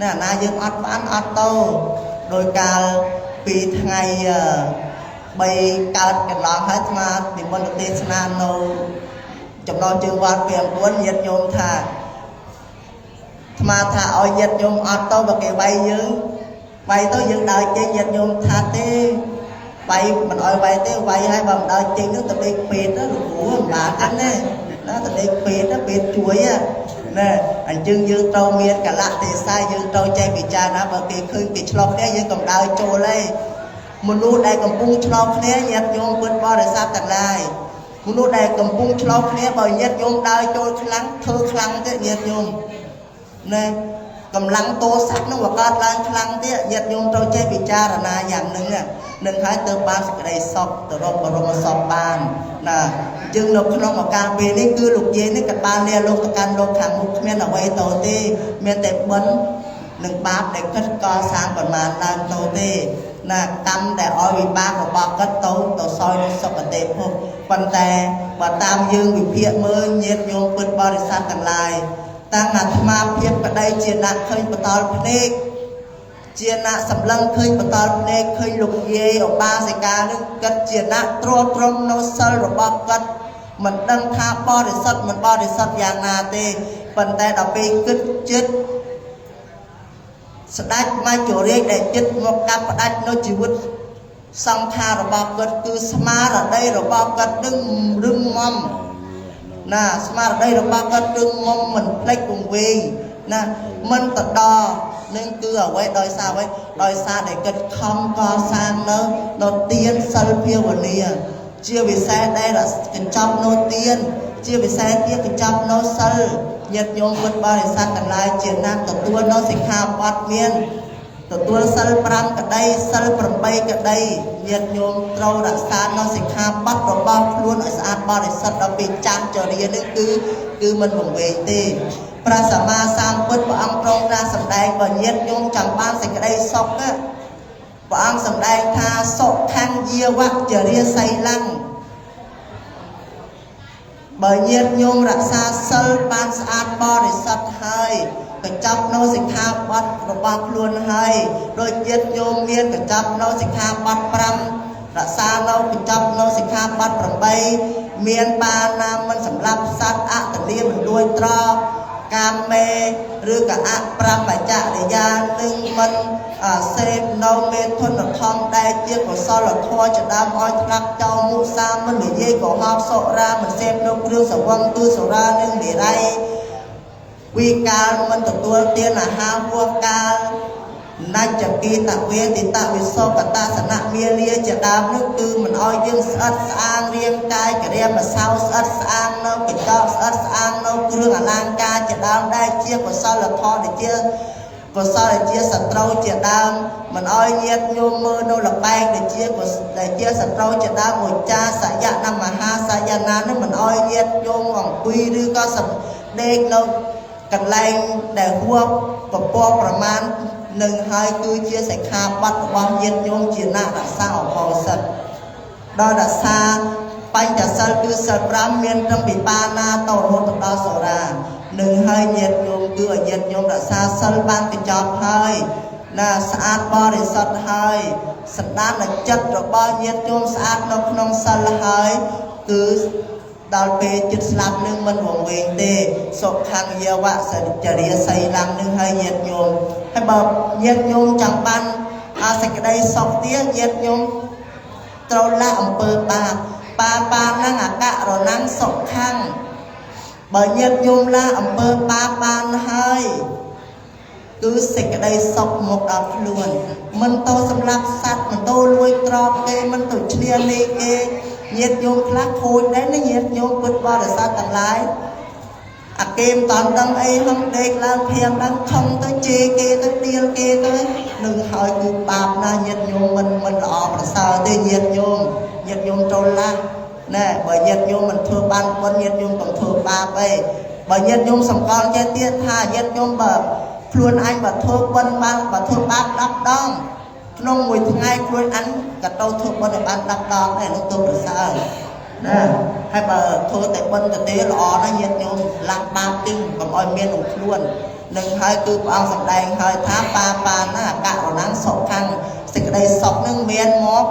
ណាអាណាយើងអត់បានអត់ទៅដោយកាលពីថ្ងៃ 3កើតកន្លងហើយអាត្មានិមន្តទេសនានៅចំណងជើងវត្តពេល9ញាតិញោមថាអាត្មាថាឲ្យញាតិញោមអត់ទៅបើគេវាយយើងវាយទៅយើងដើរចេញញាតិញោមថាទេវាយមិនឲ្យវាយទេវាយឲ្យបើមិនដើរចេញនោះទៅដេកពេទ្យទៅលោកគ្រូមិនបានទេណាណាទៅដេកពេទ្យទៅពេទ្យជួយណាអញ្ចឹងយើងត្រូវមានកលៈទេសៈយើងត្រូវចេះពិចារណាបើគេឃើញគេឆ្លោះគ្នាយើងកុំដើរចូលទេមនុស្សដែលកំពុងឆ្លោះគ្នាញាតិញោមពុទ្ធបរិស័ទទាំងឡាយមនុស្សដែលកំពុងឆ្លោះគ្នាបើញាតិញោមដើរចូលខ្លាំងធ្វើខ្លាំងទេញាតិញោមណាកម្លាំងទោសៈនោះវាកើតឡើងខ្លាំងទៀតញាតិញោមត្រូវចេះពិចារណាយ៉ាងហ្នឹងនឹងហើយទៅបានសេចក្តីសុខទៅរកបរមសុខបានណាយើងនៅក្នុងឱកាសពេលនេះគឺលោកយាយនេះក៏បានលាលោកទៅកាន់លោកខាងមុខគ្មានអ្វីទៅទេមានតែបុណ្យនិងបាបដែលគិតកសាងប្រមាណឡើងទៅទេណាកម្មដែលឲ្យវិបាករបស់គិតទៅសោយនៅសុគតិភពប៉ុន្តែបើតាមយើងវិភាគមើលញាតិញោមពុទ្ធបរិស័ទទាំងឡាយតាំងអាត្មាភាពប្តីជាអ្នកឃើញបតលភ្នែកជាអ្នកសម្លឹងឃើញបតលភ្នែកឃើញលោកយាយឧបាសិកានឹងគិតជាអ្នកទ្រទ្រង់នៅសិលរបស់គិតមិនដឹងថាបរិសុទ្ធមិនបរិសុទ្ធយ៉ាងណាទេប៉ុន្តែដល់ពេលគិតចិត្តស្ដេចមច្ចុរាជដែលចិត្តមកកាប់ផ្ដាច់នៅជីវិតសង្ខាររបស់គាត់គឺស្មារតីរបស់គាត់នឹងរឹងមាំណាស្មារតីរបស់គាត់រឹងមាំមិនភ្លេចវង្វេងណាមិនទៅដល់នឹងគឺអ្វីដោយសារអ្វីដោយសារដែលគាត់ខំកសាងនៅទានសិលភាវនាជាវិសេសដែលកញ្ចប់នៅទានជាវិសេសទៀតកញ្ចប់នៅសិលញាតិញោមពុទ្ធបរិស័ទទាំងឡាយជាណាស់ទទួលនៅសិក្ខាបទមានទទួលសិល5ក្តីសិល8ក្តីញាតិញោមត្រូវរក្សានៅសិក្ខាបទរបស់ខ្លួនឲ្យស្អាតបរិសុទ្ធដល់ពេលចាំចរិយានេះគឺមិនវង្វេងទេព្រះសម្មាសម្ពុទ្ធព្រះអង្គទ្រង់ត្រាស់សម្ដែងបើញាតិញោមចង់បានសេចក្តីសុខព្រះអង្គសម្ដែងថាសុខੰយាវចរិយសីលੰបើញាតិញោមរក្សាសិលបានស្អាតបរិសុទ្ធហើយកញ្ចប់នៅសិក្ខាបទរបស់ខ្លួនហើយដូចញាតិញោមមានកញ្ចប់នៅសិក្ខាបទ5រក្សានៅកញ្ចប់នៅសិក្ខាបទ8មានបាណាមិនសម្លាប់សត្វអតនីមិនលួចទ្រព្យកាមេឬក៏អប្រមចរិយានឹងមិនសេពនៅមេធនធម៌ដែលជាកុសលធម៌ជាដើមឲ្យថ្នាក់ចោលមុសាមិននិយាយកុហកសុរាមិនសេពនៅគ្រឿងសង្វឹងគឺសុរានិងមេរ័យវិកាលមិនទទួលទានអាហារហួសកាលនច្ចគិតវេទិតវិសោកតាសនៈមាលាជាដើមនោះគឺមិនឲ្យយើងស្អិតស្អាងរាងកាយក្រាមម្សៅស្អិតស្អាងនៅកញ្ចក់ស្អិតស្អាងនៅគ្រឿងអលង្ការជាដើមដែលជាកុសលធម៌ដែលជាកុសលជាសត្រូវជាដើមមិនឲ្យញាតិញោមមើលនៅលបែងដែលជាសត្រូវជាដើមឧចាសយនមហាសយនានេះមិនឲ្យញាតិញោមអង្គុយឬក៏សម្ដេកនៅកន្លែងដែលហួសពពកប្រមាណនឹងហើយគឺជាសិក្ខាបទរបស់ញាតិញោមជាអ្នករក្សាឧបោសថដល់រក្សាបញ្ចសិលគឺសិល5មានត្រឹមពីបាណាទៅរហូតដល់សូរានឹងហើយញាតិញោមគឺឲ្យញាតិញោមរក្សាសិលបានកញ្ចប់ហើយណាស្អាតបរិសុទ្ធហើយសន្តានចិត្តរបស់ញាតិញោមស្អាតនៅក្នុងសិលហើយគឺដល់ពេលចិត្តស្លាប់នឹងមិនវង្វេងទេសុខੰយាវសចរិយសីលੰនឹងហើយញាតិញោមហើយបើញាតិញោមចង់បានសេចក្តីសុខទៀតញាតិញោមត្រូវលះអំពើបាបបាបានឹងអករណੰសុខੰបើញាតិញោមលះអំពើបាបបានហើយគឺសេចក្តីសុខមកដល់ខ្លួនមិនទៅសម្លាប់សត្វមិនទៅលួចទ្រព្យគេមិនទៅឈ្នានីគេញាតិញោមខ្លះខូចដែរណាញាតិញោមពុទ្ធបរិស័ទទាំងឡាយអាគេមិនតាន់ដឹងអីហឹងដេកឡើងភៀងឡើងខឹងទៅជេរគេទៅដៀលគេទៅនឹងហើយគឺបាបណាស់ញាតិញោមមិនល្អប្រសើរទេញាតិញោមញាតិញោមត្រូវលះណែបើញាតិញោមមិនធ្វើបានបុណ្យញាតិញោមកុំធ្វើបាបអីបើញាតិញោមសម្គាល់ចេះទៀតថាញាតិញោមបើខ្លួនអញបើធ្វើបុណ្យបានបើធ្វើបាប10ដងក្នុងមួយថ្ងៃខ្លួនអញក៏ទៅធ្វើបុណ្យឲ្យបាន10ដងដែរនោះទៅប្រសើរណាហើយបើធ្វើតែបុណ្យទៅទេល្អណាស់ញាតិញោមលះបាបទីកុំឲ្យមានក្នុងខ្លួននឹងហើយគឺព្រះអង្គសម្ដែងហើយថាបាបាណាអករណੰសុខੰសេចក្តីសុខនឹងមានមក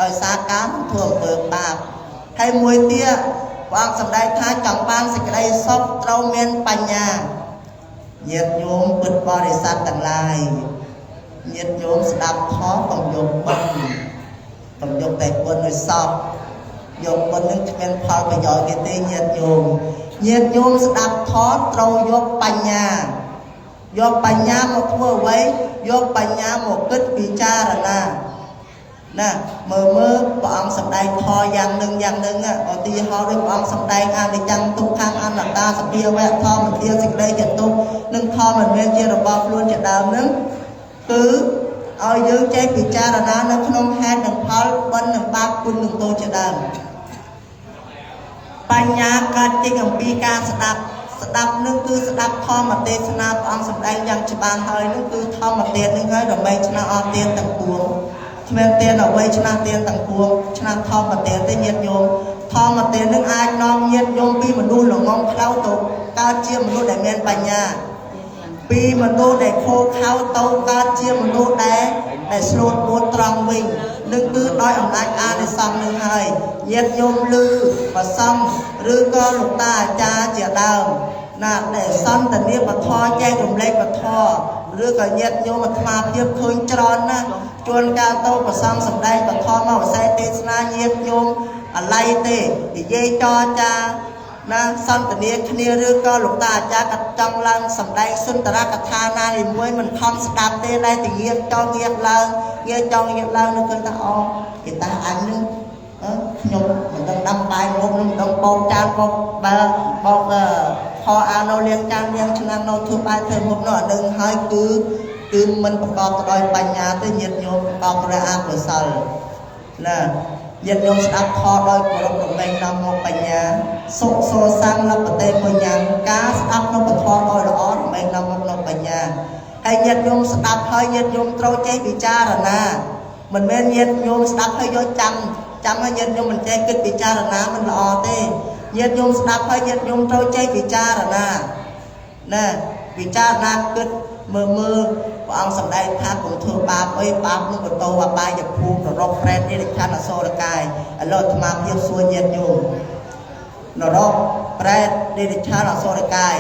ដោយសារការមិនធ្វើអំពើបាបហើយមួយទៀតព្រះអង្គសម្ដែងថាចង់បានសេចក្តីសុខត្រូវមានបញ្ញាញាតិញោមពុទ្ធបរិស័ទទាំងឡាយញាតិញោមស្ដាប់ធម៌កុំយកបុណ្យកុំយកតែបុណ្យឲ្យសពយកបុណ្យនឹងគ្មានផលប្រយោជន៍ទេញាតិញោមញាតិញោមស្ដាប់ធម៌ត្រូវយកបញ្ញាយកបញ្ញាមកធ្វើអ្វីយកបញ្ញាមកគិតពិចារណាណាមើលមើលព្រះអង្គសម្ដែងធម៌យ៉ាងនឹងយ៉ាងនឹងឧទាហរណ៍ដូចព្រះអង្គសម្ដែងអនិច្ចំទុក្ខំអនត្តាសភាវៈធម្មទាសេចក្តីចតុនិងធម៌មិនមែនជារបស់ខ្លួនជាដើមនឹងគឺឲ្យយើងចេះពិចារណានៅក្នុងហេតុនិងផលបុណ្យនិងបាបគុណនិងទោសជាដើមបញ្ញាកើតចេញអំពីការស្ដាប់ស្ដាប់នឹងគឺស្ដាប់ធម៌ទេសនាព្រះអង្គសម្ដែងយ៉ាងច្បាស់ហើយនឹងគឺធម៌ទាននឹងហើយដើម្បីឆ្នះអស់ទានទាំងពួងគ្មានទានអ្វីឆ្នះទានទាំងពួងឆ្នះធម៌ទានទេញាតិញោមធម៌ទាននឹងអាចនាំញាតិញោមពីមនុស្សល្ងងខ្លៅទៅកើតជាមនុស្សដែលមានបញ្ញាពីមនុស្សដែលខូខើទៅកើតជាមនុស្សដែលស្លូតបួតត្រង់វិញនឹងគឺដោយអំណាចអានិសង្សនឹងហើយញាតិញោមឮប្រសំឬក៏លោកតាអាចារ្យជាដើមណាដែលសន្តានាពធចែករំលែកពធឬក៏ញាតិញោមអាត្មាភាពឃើញច្រើនណាស់ជួនកាលទៅប្រសំសម្ដែងពធមកវិស័យទេសនាញាតិញោមអាល័យទេនិយាយចរចាណាសន្តានាគ្នាឬក៏លោកតាអាចារ្យក៏ចង់ឡើងសម្ដែងសុន្ទរកថាណាមួយមិនខំស្ដាប់ទេតែតែងាកចង់ងាកឡើងងាកចង់ងាកឡើងនឹងឃើញថាអូគេតាអញនឹងខ្ញុំមិនដឹងដាំបាយមុខនឹងមិនដឹងបោកចានបោកបើបោកខអានៅលៀងចានលៀងឆ្នាំនៅធ្វើបាយធ្វើមុខនោះអានឹងហើយគឺមិនប្រកបទៅដោយបញ្ញាទេញាតិញោមប្រកបដោយអកុសលណាញាតិញោមស្ដាប់ធម៌ដោយគោរពរមែងនាំមកបញ្ញាសុខសូសាំងលបតេបញ្ញាការស្ដាប់នៅពធដោយល្អរមែងនាំមកនៅបញ្ញាហើយញាតិញោមស្ដាប់ហើយញាតិញោមត្រូវចេះពិចារណាមិនមែនញាតិញោមស្ដាប់ហើយយកចាំចាំហើយញាតិញោមមិនចេះគិតពិចារណាមិនល្អទេញាតិញោមស្ដាប់ហើយញាតិញោមត្រូវចេះពិចារណាណាពិចារណាគិតមើលមើលព្រះអង្គសម្ដែងថាកុំធ្វើបាបអីបាបនឹងបន្តអបាយភូមិនរកប្រេតនិរឆានអសុរកាយឥឡូវអាត្មាភាពសួរញាតិញោមនរកប្រេតនិរឆានអសុរកាយ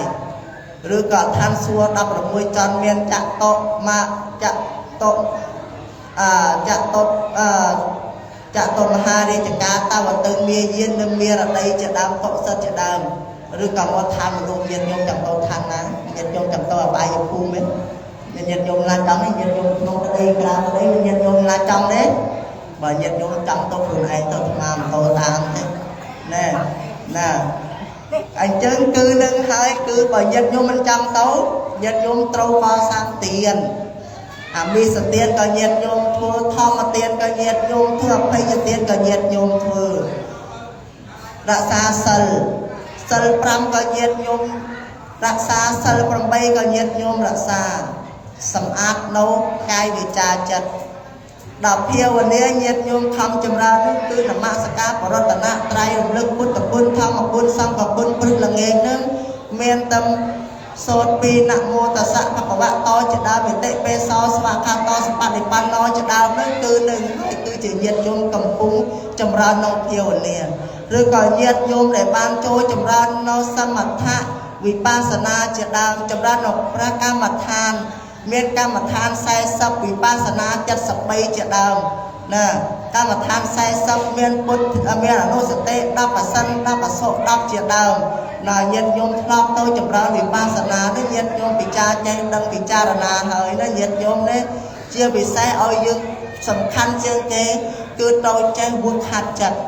ឬក៏ឋានសួគ៌16ចន្ទមានចតុមចតុចតុចតុមហារាជការតវទៅមាយាននិងមារតីជាដើមតុសិតជាដើមឬក៏មកឋានមនុស្សញាតិញោមចាំទៅឋានណាញាតិញោមចាំទៅអបាយភូមិទេញាតិញោមណាចង់ទេញាតិញោមក្នុងក្តីក្រៅក្តីញាតិញោមណាចង់ទេបើញាតិញោមចង់ទៅខ្លួនឯងទៅអាត្មាមិនទៅតាមទេណែណាអញ្ចឹងគឺនឹងហើយគឺបើញាតិញោមមិនចង់ទៅញាតិញោមត្រូវកសាងទានអាមិសទានក៏ញាតិញោមធ្វើធម្មទានក៏ញាតិញោមធ្វើអភ័យទានក៏ញាតិញោមធ្វើរក្សាសិលសិល5ក៏ញាតិញោមរក្សាសិល8ក៏ញាតិញោមរក្សាសម្អាតនៅកាយវិចារចិត្តដល់ភាវនាញាតិញោមខំចម្រើននោះគឺនមស្ការបរតនត្រ័យរំលឹកពុទ្ធគុណធម្មគុណសង្ឃគុណព្រឹកល្ងាចនឹងមានតែសូត្រពីនមោតស្សៈភគវៈតជាដើមវិតិបេសោស្វាខាតោសបតិបណ្ណោជាដើមនោះគឺនឹងហើយគឺជាញាតិញោមកំពុងចម្រើននៅភាវនាឬក៏ញាតិញោមដែលបានចូលចម្រើននៅសមថៈវិបស្សនាជាដើមចម្រើននៅព្រះកម្មដ្ឋានមានកម្មដ្ឋាន40វិបស្សនា73ជាដើមណាកម្មដ្ឋាន40មានពុទ្ធមានអនុសតិ10ប្រសិន10អសុ10ជាដើមណាញាតិញោមធ្លាប់ទៅចម្រើនវិបស្សនានេះញាតិញោមពិចារចេះដឹងពិចារណាហើយណាញាតិញោមនេះជាពិសេសឲ្យយើងសំខាន់ជាងគេគឺត្រូវចេះវឹកហាត់ចិត្ត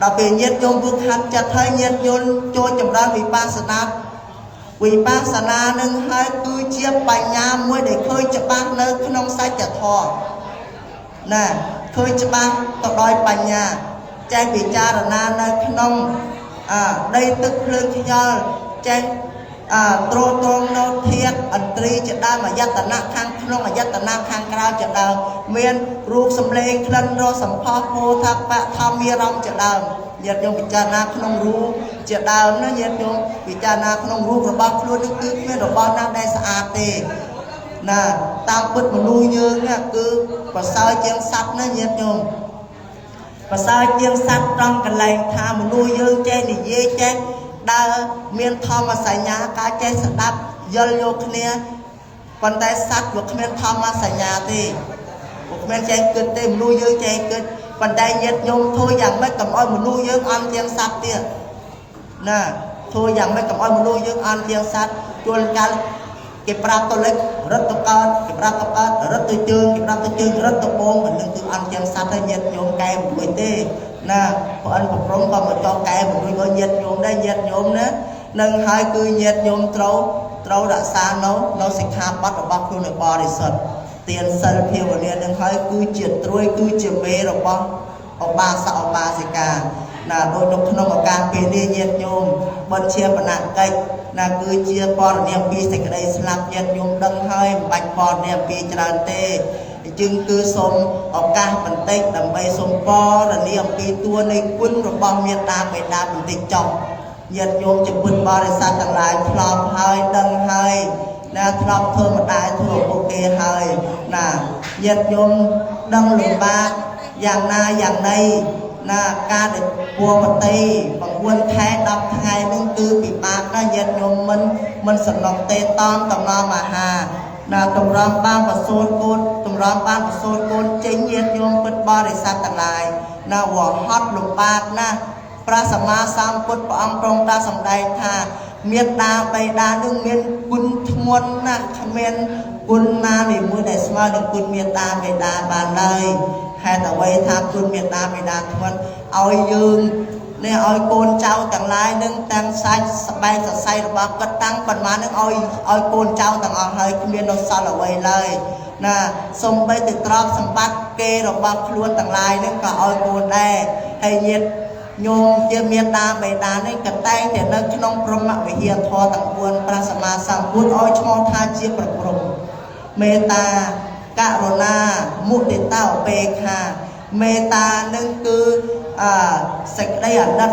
ដល់ពេលញាតិញោមវឹកហាត់ចិត្តហើយញាតិញោមចូលចម្រើនវិបស្សនាវិបស្សនានឹងហើយគឺជាបញ្ញាមួយដែលឃើញច្បាស់នៅក្នុងសច្ចធម៌ណាឃើញច្បាស់ទៅដោយបញ្ញាចេះពិចារណានៅក្នុងដីទឹកភ្លើងខ្យល់ចេះ ទ្រទ្រង់នៅធាតុឥន្ទ្រីជាដើមអយតនៈខាងក្នុងអយតនៈខាងក្រៅជាដើមមានរូបសម្លេងក្លិនរសសម្ផស្សពោធិបៈធម្មារម្មណ៍ជាដើមញាតិញោមពិចារណាក្នុងរូបជាដើមណាញាតិញោមពិចារណាក្នុងរូបរបស់ខ្លួននេះគឺគ្មានរបស់ណាដែលស្អាតទេណាតាមពិតមនុស្សយើងនេះគឺប្រសើរជាងសត្វណាញាតិញោម ប្រសើរជាងសត្វត្រង់កន្លែងថាមនុស្សយើងចេះនិយាយចេះដើរមានធម្មសញ្ញាការចេះស្ដាប់យល់យកគ្នាប៉ុន្តែសត្វវាគ្មានធម្មសញ្ញាទេវាគ្មានចេះគិតទេមនុស្សយើងចេះគិតប៉ុន្តែញាតិញោមធ្វើយ៉ាងម៉េចកុំឲ្យមនុស្សយើងអន់ជាងសត្វទៀតណាធ្វើយ៉ាងម៉េចកុំឲ្យមនុស្សយើងអន់ជាងសត្វជួនកាលគេប្រាប់ទៅលិចរត់ទៅកើតគេប្រាប់ទៅកើតរត់ទៅជើងគេប្រាប់ទៅជើងរត់ទៅបងអានឹងគឺអន់ជាងសត្វហើយញាតិញោមកែមិនរួចទេណាព្រោះអិនប្រព្រំក៏មកចោះកែមិនរួចក៏ញាតិញោមដែរញាតិញោមណានឹងហើយគឺញាតិញោមត្រូវរក្សានៅសិក្ខាបទរបស់ខ្លួនឲ្យបរិសុទ្ធទានសិលភាវនានឹងហើយគឺជាត្រួយគឺជាមេរបស់ឧបាសកឧបាសិកាណាដូចនៅក្នុងឱកាសពេលនេះញាតិញោមបុណ្យជាបណកិច្ចណាគឺជាបរណីអំពីសេចក្តីស្លាប់ញាតិញោមដឹងហើយមិនបាច់បរណីអំពីច្រើនទេអញ្ចឹងគឺសូមឱកាសបន្តិចដើម្បីសូមបរណីអំពីតួនៃគុណរបស់មេត្តាបិតាបន្តិចចុះញាតិញោមជាពុទ្ធបរិស័ទទាំងឡាយធ្លាប់ហើយដឹងហើយណាធ្លាប់ធ្វើម្ដាយធ្វើឪពុកគេហើយណាញាតិញោមដឹងលំបាកយ៉ាងណាយ៉ាងណីណាការដែលពួរបតី9ខែ10ថ្ងៃនឹងគឺពិបាកណាស់ញាតិញោមមិនសំណុកទេតាមតំណមហាណាតម្រាំបានប្រសូតកូនតម្រាំបានប្រសូតកូនចេញញាតិញោមពិតបរិស័ទទាំងឡាយណាវហត់លំបាកណាស់ព្រះសម្មាសម្ពុទ្ធព្រះអង្គទ្រង់តាសម្ដែងថាមេត្តាបិតានឹងមានគុណធ្ងន់ណាស់គ្មានគុណណានីមួយដែលស្មើនឹងគុណមេត្តាបិតាបានឡើយហេតុអ្វីថាគុណមេត្តាបិតាធ្ងន់ឲ្យយើងនេះឲ្យកូនចៅទាំងឡាយនឹងទាំងសាច់ស្បែកសរសៃរបស់គាត់តាំងប៉ុន្មាននឹងឲ្យកូនចៅទាំងអស់ហើយគ្មាននៅសល់អ្វីឡើយណាសំបីទៅទ្រព្យសម្បត្តិគេរបស់ខ្លួនទាំងឡាយនឹងក៏ឲ្យកូនដែរហើយញាតិញោមជាមេត្តាបិតានេះក៏តែងតែនៅក្នុងព្រហ្មវិហារធម៌ទាំង4ព្រះសម្មាសម្ពុទ្ធឲ្យឈ្មោះថាជាប្រព្រំមេត្តាករុណាមុទិតាឧបេក្ខាមេត្តានឹងគឺសេចក្តីអាណិត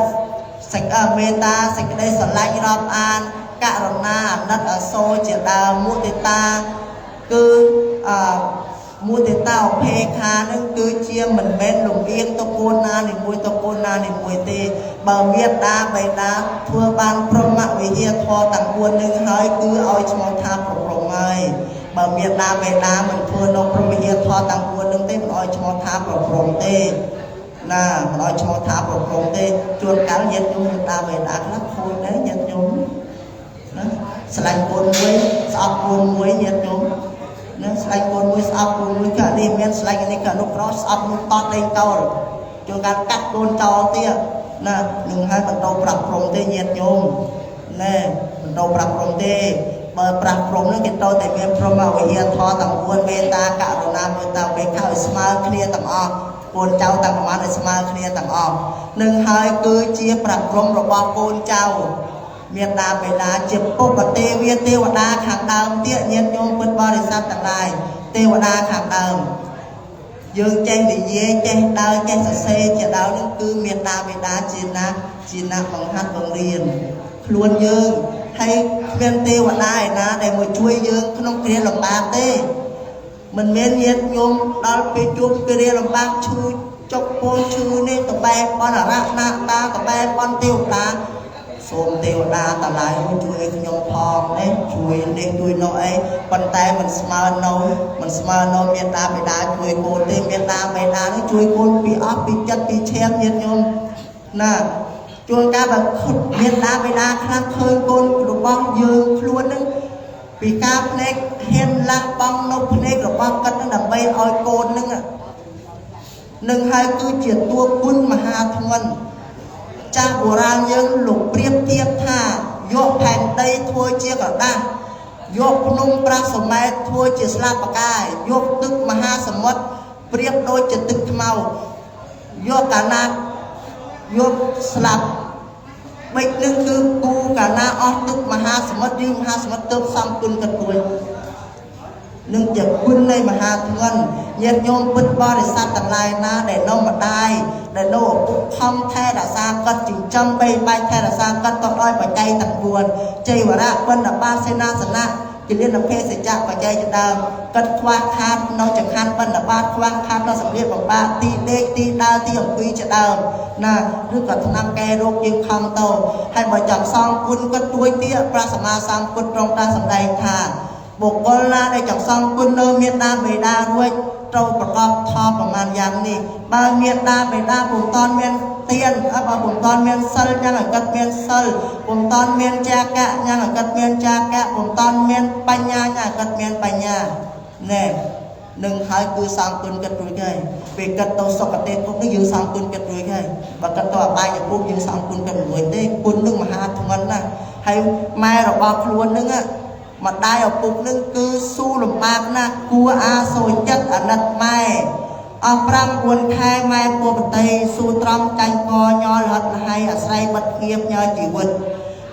សេចមេត្តាសេចក្តីស្រឡាញ់រាប់អានករុណាអាណិតអាសូរជាដើមមុទិតាគឺមុទិតាឧបេក្ខានឹងគឺជាមិនមែនលំអៀងទៅកូនណានីមួយទៅកូនណានីមួយទេបើមេត្តាបិតាធ្វើបានព្រហ្មវិហារធម៌ទាំង4នឹងហើយគឺឲ្យឈ្មោះថាប្រព្រំហើយបើមេត្តាបិតាមិនធ្វើនៅព្រហ្មវិហារធម៌ទាំង4នឹងទេមិនឲ្យឈ្មោះថាប្រព្រំទេណាមិនឲ្យឈ្មោះថាប្រព្រំទេជួនកាលញាតិញោមមេត្តាបិតាខ្លះខូចដែរញាតិញោមណាស្លាញ់កូនមួយស្អប់កូនមួយញាតិញោមណាស្លាញ់កូនមួយស្អប់កូនមួយក៏នេះមានស្លាញ់នេះក៏នោះក្រស្អប់នោះតោះដេញកោលជួនកាលកាត់កូនចោលទៀតណានឹងហើយបន្តប្រាប់ព្រំទេញាតិញោមណែបន្តប្រាប់ព្រំទេបើប្រាស់ព្រំនោះគេត្រូវតែមានព្រហ្មវិហារធម៌ទាំង4មេត្តាករុណាមេត្តាឧបេក្ខាឲ្យស្មើគ្នាទាំងអស់កូនចៅទាំងប្រមាណឲ្យស្មើគ្នាទាំងអស់នឹងហើយគឺជាប្រាស់ព្រំរបស់កូនចៅមេត្តាបិតាជាពុបទេវាទេវតាខាងដើមទៀតញាតិញោមពុទ្ធបរិស័ទទាំងឡាយទេវតាខាងដើមយើងចេះនិយាយចេះដើរចេះសរសេរជាដើមនឹងគឺមេត្តាបិតាជាណាបង្ហាត់បង្រៀនខ្លួនយើងហើយគ្មានទេវតាឯណាដែលមកជួយយើងក្នុងគ្រាលំបាកទេមិនមែនញាតិញោមដល់ពេលជួបគ្រាលំបាកឈឺចុកពោឈឺនេះតបែបនរៈណាតាតបែបនទេវតាសូមទេវតាតឡាយជួយខ្ញុំផងនេះជួយនេះជួយនោះអីប៉ុន្តែមិនស្មើនៅមេត្តាបិតាជួយកូនទេមេត្តាបិតានេះជួយកូនពីអស់ពីចិត្តពីឈាមញាតិញោមណាជួនកាលបើមេត្តាបិតាខ្លះឃើញកូនរបស់យើងខ្លួននឹងពីការភ្នែកហ៊ានលះបង់នៅភ្នែករបស់គាត់នឹងដើម្បីឲ្យកូននឹងនឹងហើយគឺជាតួគុណមហាធ្ងន់ចាស់បុរាណយើងលោកប្រៀបធៀបថាយកផែនដីធ្វើជាក្រដាសយកភ្នំប្រាសុមេធធ្វើជាស្លាបកាយយកទឹកមហាសមុទ្រប្រៀបដូចជាទឹកខ្មៅយកកាណាយកស្លាបបិចនឹងគឺគូកាណាអស់ទឹកមហាសមុទ្រយើងមហាសមុទ្រទៅសំគុណកាត់រួចនឹងជាគុណនៃមហាធ្ងន់ញាតិញោមពុទ្ធបរិស័ទទាំងឡាយណាដែលនៅម្ដាយដែលនៅឪពុកខំថែរក្សាគាត់ចិញ្ចឹមបីបាច់ថែរក្សាគាត់ទៅដោយបច្ច័យទាំង4ចីវរៈបណ្ឌបាសេនាសនៈ គលានភេសជ្ជៈបច្ច័យជាដើមកាត់ខ្វះខាតនៅចង្ហាន់បណ្ឌបាតខ្វះខាតនៅសម្លៀកបំពាក់ទីដេកទីដើរទីអង្គុយជាដើមណាឬក៏ថ្នាំកែរោគយើងខំទៅហើយបើចង់សងគុណគាត់ទួយទៀតព្រះសម្មាសម្ពុទ្ធទ្រង់ត្រាស់សម្ដែងថាបុគ្គលណាដែលចង់សងគុណនៅមេត្តាបិតារួចត្រូវប្រកបធម៌ប្រមាណយ៉ាងនេះបើមេត្តាបិតាពុំតាន់មានទានអបើពុំតាន់មានសិលញ៉ាំឲ្យគាត់មានសិលពុំតាន់មានចាកៈញ៉ាំឲ្យគាត់មានចាកៈពុំតាន់មានបញ្ញាញ៉ាំឲ្យគាត់មានបញ្ញាណែនឹងហើយគឺសងគុណគាត់រួចហើយពេលគាត់ទៅសុគតិភពនេះយើងសងគុណគាត់រួចហើយបើគាត់ទៅអបាយភពយើងសងគុណគាត់មិនរួចទេគុណនឹងមហាធ្ងន់ណាស់ហើយម៉ែរបស់ខ្លួននឹងម្ដាយឪពុកនឹងគឺស៊ូលំបាកណាស់គួរអាសូរចិត្តអាណិតម៉ែអស់5 4ខែម៉ែពោបតីស៊ូត្រំចាញ់កញលហត់លហើយអាស្រ័យបិទគៀបញើជីវិត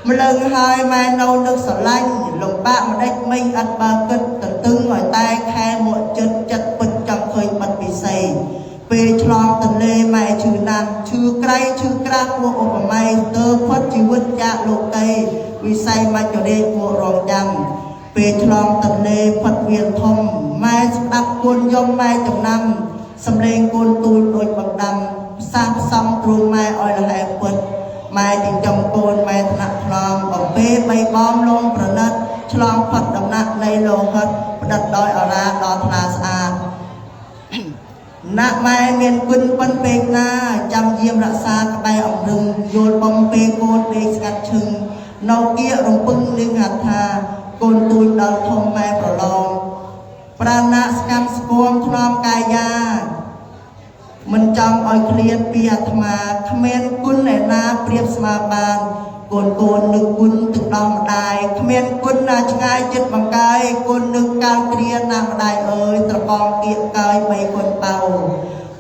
ម្លឹងហើយម៉ែនៅនឹកស្រឡាញ់លំបាកម្ដេចមិនអត់បើគិតទន្ទឹងឲ្យតែខែមកចិត្តចិត្តពិតចង់ឃើញបាត់ពិសីពេលឆ្លងទន្លេម៉ែឈឺណាស់ឈឺក្រៃឈឺក្រាស់ពួកឧបមាទើផុតជីវិតចាកលោកីវិស័យមច្ចរាជពួករងចាំពេលឆ្លងទន្លេផុតវៀនធំម៉ែស្ដាប់គូនយំម៉ែចំណាំសំលេងគូនទូលដូចបណ្ដាំផ្សះផ្សំទ្រូងម៉ែឲ្យលហែពុតម៉ែចិញ្ចឹមកូនម៉ែថ្នាក់ថ្នមបំពេបីបំលងប្រណិតឆ្លងផុតដំណាក់នៃលោហិតផ្ដិតដោយអរាដល់ថ្លាស្អាតណាក់ម៉ែមានគុណប៉ុនពេកណាចាំយាមរក្សាក្បែរអង្រឹងយល់បំពេកូនដេកស្កាត់ឈឹងនៅគៀករំពឹងនឹងហថាកូនទូចដល់ធំម៉ែប្រឡងប្រាណៈស្កម្មស្គមថ្នមកាយាមិនចង់ឲ្យឃ្លាតពីអាត្មាគ្មានគុណឯណាប្រៀបស្មើបានកូនកូននឹកគុណទឹកដោះម្ដាយគ្មានគុណណាឆ្ងាយចិត្តបង្កាយគុណនឹកកាលគ្រាណាម្ដាយអើយត្រកងគៀកកាយបីគុណបៅ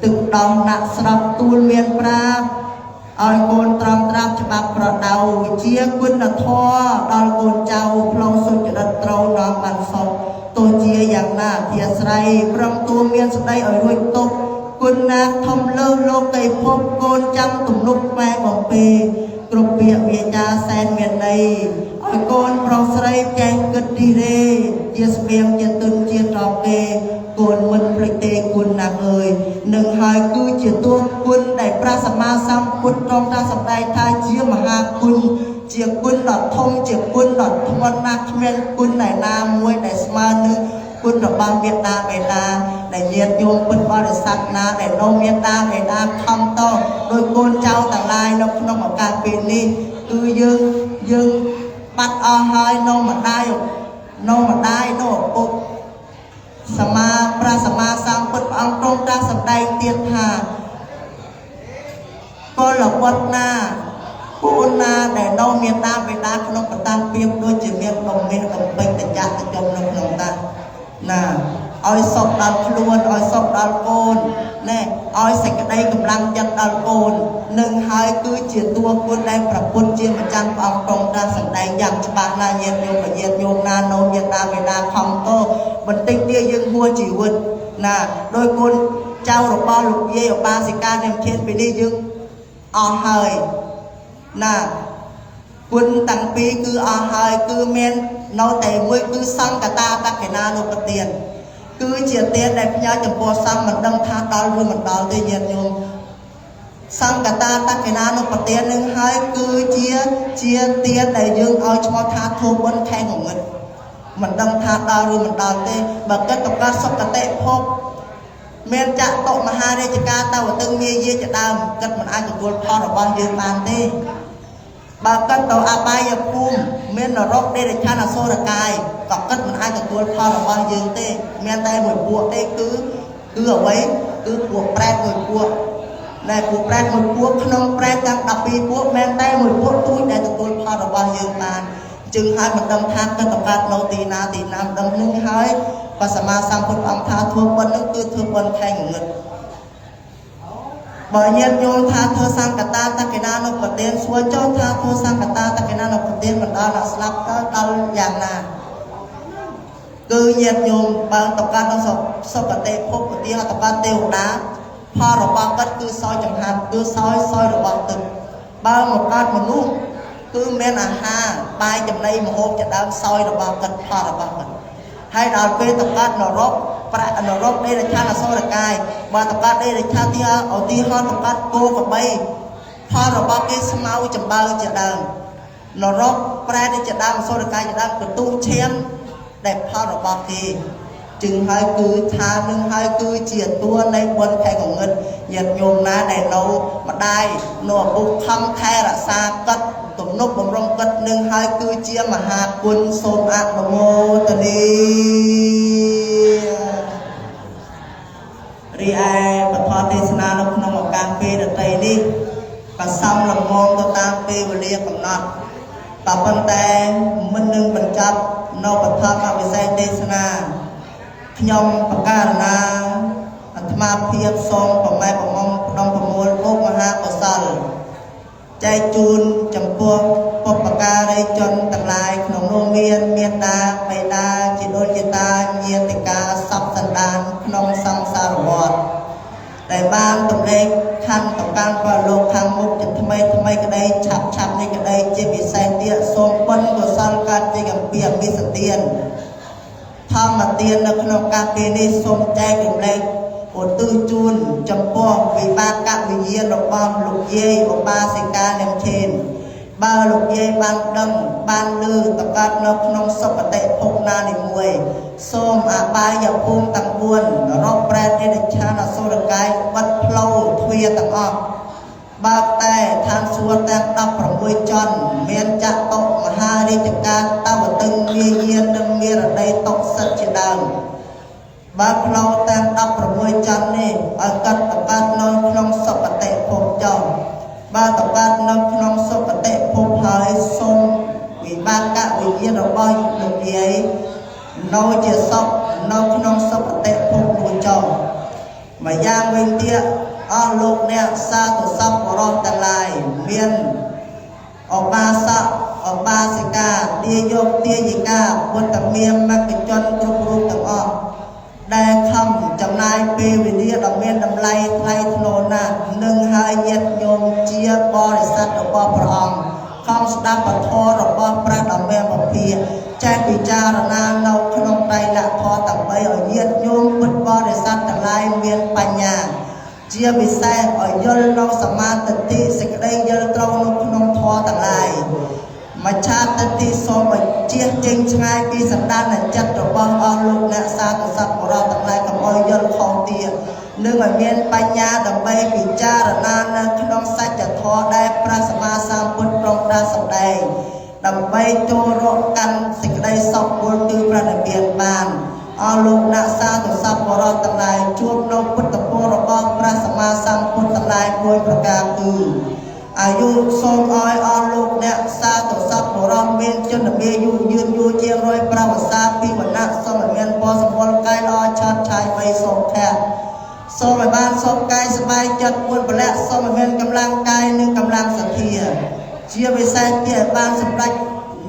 ទឹកដោះណាក់ស្រាប់ទូលមានប្រាបឲ្យកូនត្រង់ត្រាប់ច្បាប់ប្រដៅវិជាគុណធម៌ដល់កូនចៅផ្លូវសុចរិតត្រូវនាំបានសុខទោះជាយ៉ាងណាអធិស្ឋានប្រំទួមានស្ដីឲ្យរួចទុកគុណណាធំលើសលោកីភពកូនចាំទំនុកម៉ែបំពេគ្រប់ពាក្យវាចាសែនមានន័យឲ្យកូនប្រុសស្រីចេះគិតទីរេជាស្បៀងជាទុនជាត្រកគេកូនមិនភ្លេចទេគុណណាស់អើយនឹងហើយគឺជាតួគុណដែលព្រះសម្មាសម្ពុទ្ធទ្រង់ត្រាស់សម្ដែងថាជាមហាគុណជាគុណដ៏ធំជាគុណដ៏ធ្ងន់ណាស់គ្មានគុណឯណាមួយដែលស្មើនឹងគុណរបស់មេត្តាបិតាដែលញាតិញោមពុទ្ធបរិស័ទណាដែលនោមមេត្តាបិតាខំតដោយកូនចៅទាំងឡាយនៅក្នុងឱកាសពេលនេះគឺយើងបាត់អស់ហើយនោម្ដាយនោម្ដាយនោឪពុកសម្មាព្រះសម្មាសម្ពុទ្ធព្រះអង្គទ្រង់ត្រាស់សម្ដែងទៀតថាកុលបុត្រណាកូនណាដែលនោមេត្តាបិតាក្នុងបតាប្រៀបដូចជាមានដុំមាសដុំពេជ្រតចាក់តចំនៅក្នុងតាណាឲ្យសុខដល់ខ្លួនឲ្យសុខដល់កូនណែឲ្យសេចក្តីកម្លាំងចិត្តដល់កូននឹងហើយគឺជាតួគុណដែលព្រះពុទ្ធជាម្ចាស់ព្រះអង្គទ្រង់ត្រាស់សម្ដែងយ៉ាងច្បាស់ណាស់ញាតិញោមញាតិញោមណានោមេត្តាបិតាខំតបន្តិចទៀតយើងហួសជីវិតណាដោយកូនចៅរបស់លោកយាយឧបាសិកានាមធានពេលនេះយើងអស់ហើយណាគុណតាំងពីគឺអស់ហើយគឺមាននៅតែមួយគឺសង្កតាតក្កណានុបទានគឺជាទានដែលផ្ញើចំពោះសង្ឃមិនដឹងថាដល់ឬមិនដល់ទេញាតិញោមសង្កតាតក្កណានុបទាននឹងហើយគឺជាទានដែលយើងឲ្យឈ្មោះថាធូបបុណ្យខែងងឹតមិនដឹងថាដល់ឬមិនដល់ទេបើគិតទៅកើតសុគតិភពមានចតុមហារាជការតវទឹងមាយាជាដើមគិតមិនអាចទទួលផលរបស់យើងបានទេបើគិតទៅអបាយភូមិមាននរកដេរឆានអសុរកាយក៏គិតមិនអាចទទួលផលរបស់យើងទេមានតែមួយពួកទេគឺអ្វីគឺពួកប្រែតមួយពួកដែលពួកប្រែតមួយពួកក្នុងប្រែតទាំង12ពួកមានតែមួយពួកទូចដែលទទួលផលរបស់យើងបានจึងហើយមិនដឹងថាគិតទៅកើតនៅទីណាទីណាមិនដឹងនឹងហើយព្រះសម្មាសម្ពុទ្ធអង្គថាធ្វើបុណ្យនឹងគឺធ្វើបុណ្យខែងងឹតបើញាតិញោមថាធ្វើសង្កតាតក្កណានុបទានសួរចុះថាធ្វើសង្កតាតក្កណានុបទានមិនដល់ដល់ស្លាប់ទៅដល់យ៉ាងណាគឺញាតិញោមបើតកើតនៅសុគតិភពឧទាហរណ៍តកើតទេវតាផលរបស់គាត់គឺសោយចង្ហាន់គឺសោយរបស់ទឹកបើមកកើតមនុស្សគឺមានអាហារ បាយចំណីមហូបជាដើមសោយរបស់គាត់ផលរបស់គាត់ហើយដល់ពេលតកាត់នរកប្រាក់នរកដេរឆានអសុរកាយបើតកាត់ដេរឆានទីឧទាហរណ៍តកាត់គោក្របីផលរបស់គេស្មៅចំបើងជាដើមនរកប្រែតជាដើមអសុរកាយជាដើមកន្ទុះឈាមដែលផលរបស់គេจึงហើយគឺថានឹងហើយគឺជាតួនៃបុណ្យខែកងឹតញាតិញោមណាដែលនៅម្ដាយនៅឪពុកខំថែរក្សាគាត់ទំនុកបំរុងគាត់នឹងហើយគឺជាមហាគុណសូមអនុមោទនារីឯពធទេសនានៅក្នុងឱកាសពេលដទៃនេះក៏សំលំងទៅតាមពេលវេលាកំណត់ក៏ប៉ុន្តែមិននឹងបញ្ចប់នៅបឋមវិស័យទេសនាខ្ញុំបការណាអាត្មាភាពសូមប្រម៉ែប្រមុំផ្ដុំប្រមូលពុកមហាកុសលចែកជូនចំពោះបុព្វការីជនទាំងឡាយក្នុងនោះមានមេត្តាបិតាជីដូនជីតាញាតិកាសពសន្តានក្នុងសង្សារវដ្តដែលបានទម្លែកខណ្ឌតកាន់ប្រលោកខាងមុខជាថ្មីថ្មីក្តីឆាប់ឆាប់នេះក្តីជាពិសេសទៀតសូមបុណ្យកុសលកើតជាកម្ពីអមិសទានធម្មទាននៅក្នុងការពេលនេះសូមចែករំលែកឧទ្ទិសជូនចំពោះវិបាកវិញ្ញាណរបស់លោកយាយឧបាសិកានាងឆេនបើលោកយាយបានដឹងបានឮតកាត់នៅក្នុងសុគតិភពណានីមួយសូមអបាយភូមិទាំង4នរកប្រែតទេឆានអសុរកាយបិទផ្លូវទ្វារទាំងអស់បើតែឋានសួគ៌ទាំង16ជាន់មានចតុមហារាជការតវទឹងមាយានិងមេរតីតុសិទ្ធជាដើមបើផ្លូវទាំង16ជាន់នេះឲ្យកាត់តកាត់នៅក្នុងសុគតិភពចុះបើតកាត់នៅក្នុងសុគតិភពហើយសូមវិបាកវិញ្ញាណរបស់លោកយាយនៅជាសុខនៅក្នុងសុគតិភពនោះចុះម្យ៉ាងវិញទៀតអស់លោកអ្នកសាធុសពបរោះទាំងឡាយមានឧបាសកឧបាសិកាទាយកទាយិកាពុទ្ធមាមគ្គជនគ្រប់រូបទាំងអស់ដែលខំចំណាយពេលវេលាដ៏មានតម្លៃថ្លៃថ្នូរណាស់នឹងហើយញាតិញោមជាបរិស័ទរបស់ព្រះអង្គខំស្ដាប់ពធរបស់ព្រះដ៏មានពភាចេះពិចារណានៅក្នុងត្រៃលក្ខធម៌ដើម្បីឲ្យញាតិញោមពុទ្ធបរិស័ទទាំងឡាយមានបញ្ញាជាពិសេសឲ្យយល់នៅសមាទិដ្ឋិសេចក្តីយល់ត្រូវនៅក្នុងធម៌ទាំងឡាយមច្ឆាទិដ្ឋិសូមឲ្យជៀសចេញឆ្ងាយពីសន្តានចិត្តរបស់អស់លោកអ្នកសាធុសត្វបរិស័ទទាំងឡាយកុំឲ្យយល់ខុសទៀតនឹងឲ្យមានបញ្ញាដើម្បីពិចារណានៅក្នុងសច្ចធម៌ដែលព្រះសម្មាសម្ពុទ្ធទ្រង់បានសម្ដែងដើម្បីចូលរកកាន់សេចក្តីសុខមូលគឺព្រះនិព្វានបានអស់លោកអ្នកសាធុសត្វបរិស័ទទាំងឡាយជួបនៅពុទ្ធពររបស់ព្រះសម្មាសម្ពុទ្ធទាំងឡាយមួយប្រការគឺអាយុសូមឲ្យអស់លោកអ្នកសាធុសត្វបរិស័ទមានជនមាយុយឺនយូរជាង100ប្រវត្តិសាស្ត្រពីវណ្ណៈសូមឲ្យមានពរសម្បុរកាយល្អឆើតឆាយបីសុខៈសូមឲ្យបានសុខកាយសប្បាយចិត្តពួនពលៈសូមឲ្យមានកម្លាំងកាយនិងកម្លាំងសទ្ធាជាពិសេសទៀតបានសម្រេច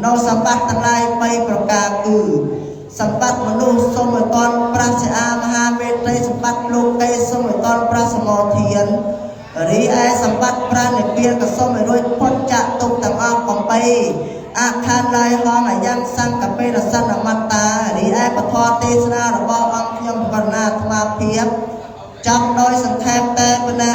នៅសម្បត្តិទាំងឡាយ3ប្រការគឺសម្បត្តិមនុស្សសូមឲ្យតនប្រាសអាមហាមេត្រីសម្បត្តិលោកីសូមឲ្យតនប្រាសមោធានរីឯសម្បត្តិប្រានិព្វានក៏សូមឲ្យរួចផុតចាកទុក្ខទាំងអស់កំបីអខានឡាយហងអាយ៉ាងសង្កបេរសនមត្តារីឯពធទេសនារបស់អង្គខ្ញុំករុណាអាត្មាភាពចាប់ដោយសង្ខេបតែប៉ុណ្ណេះ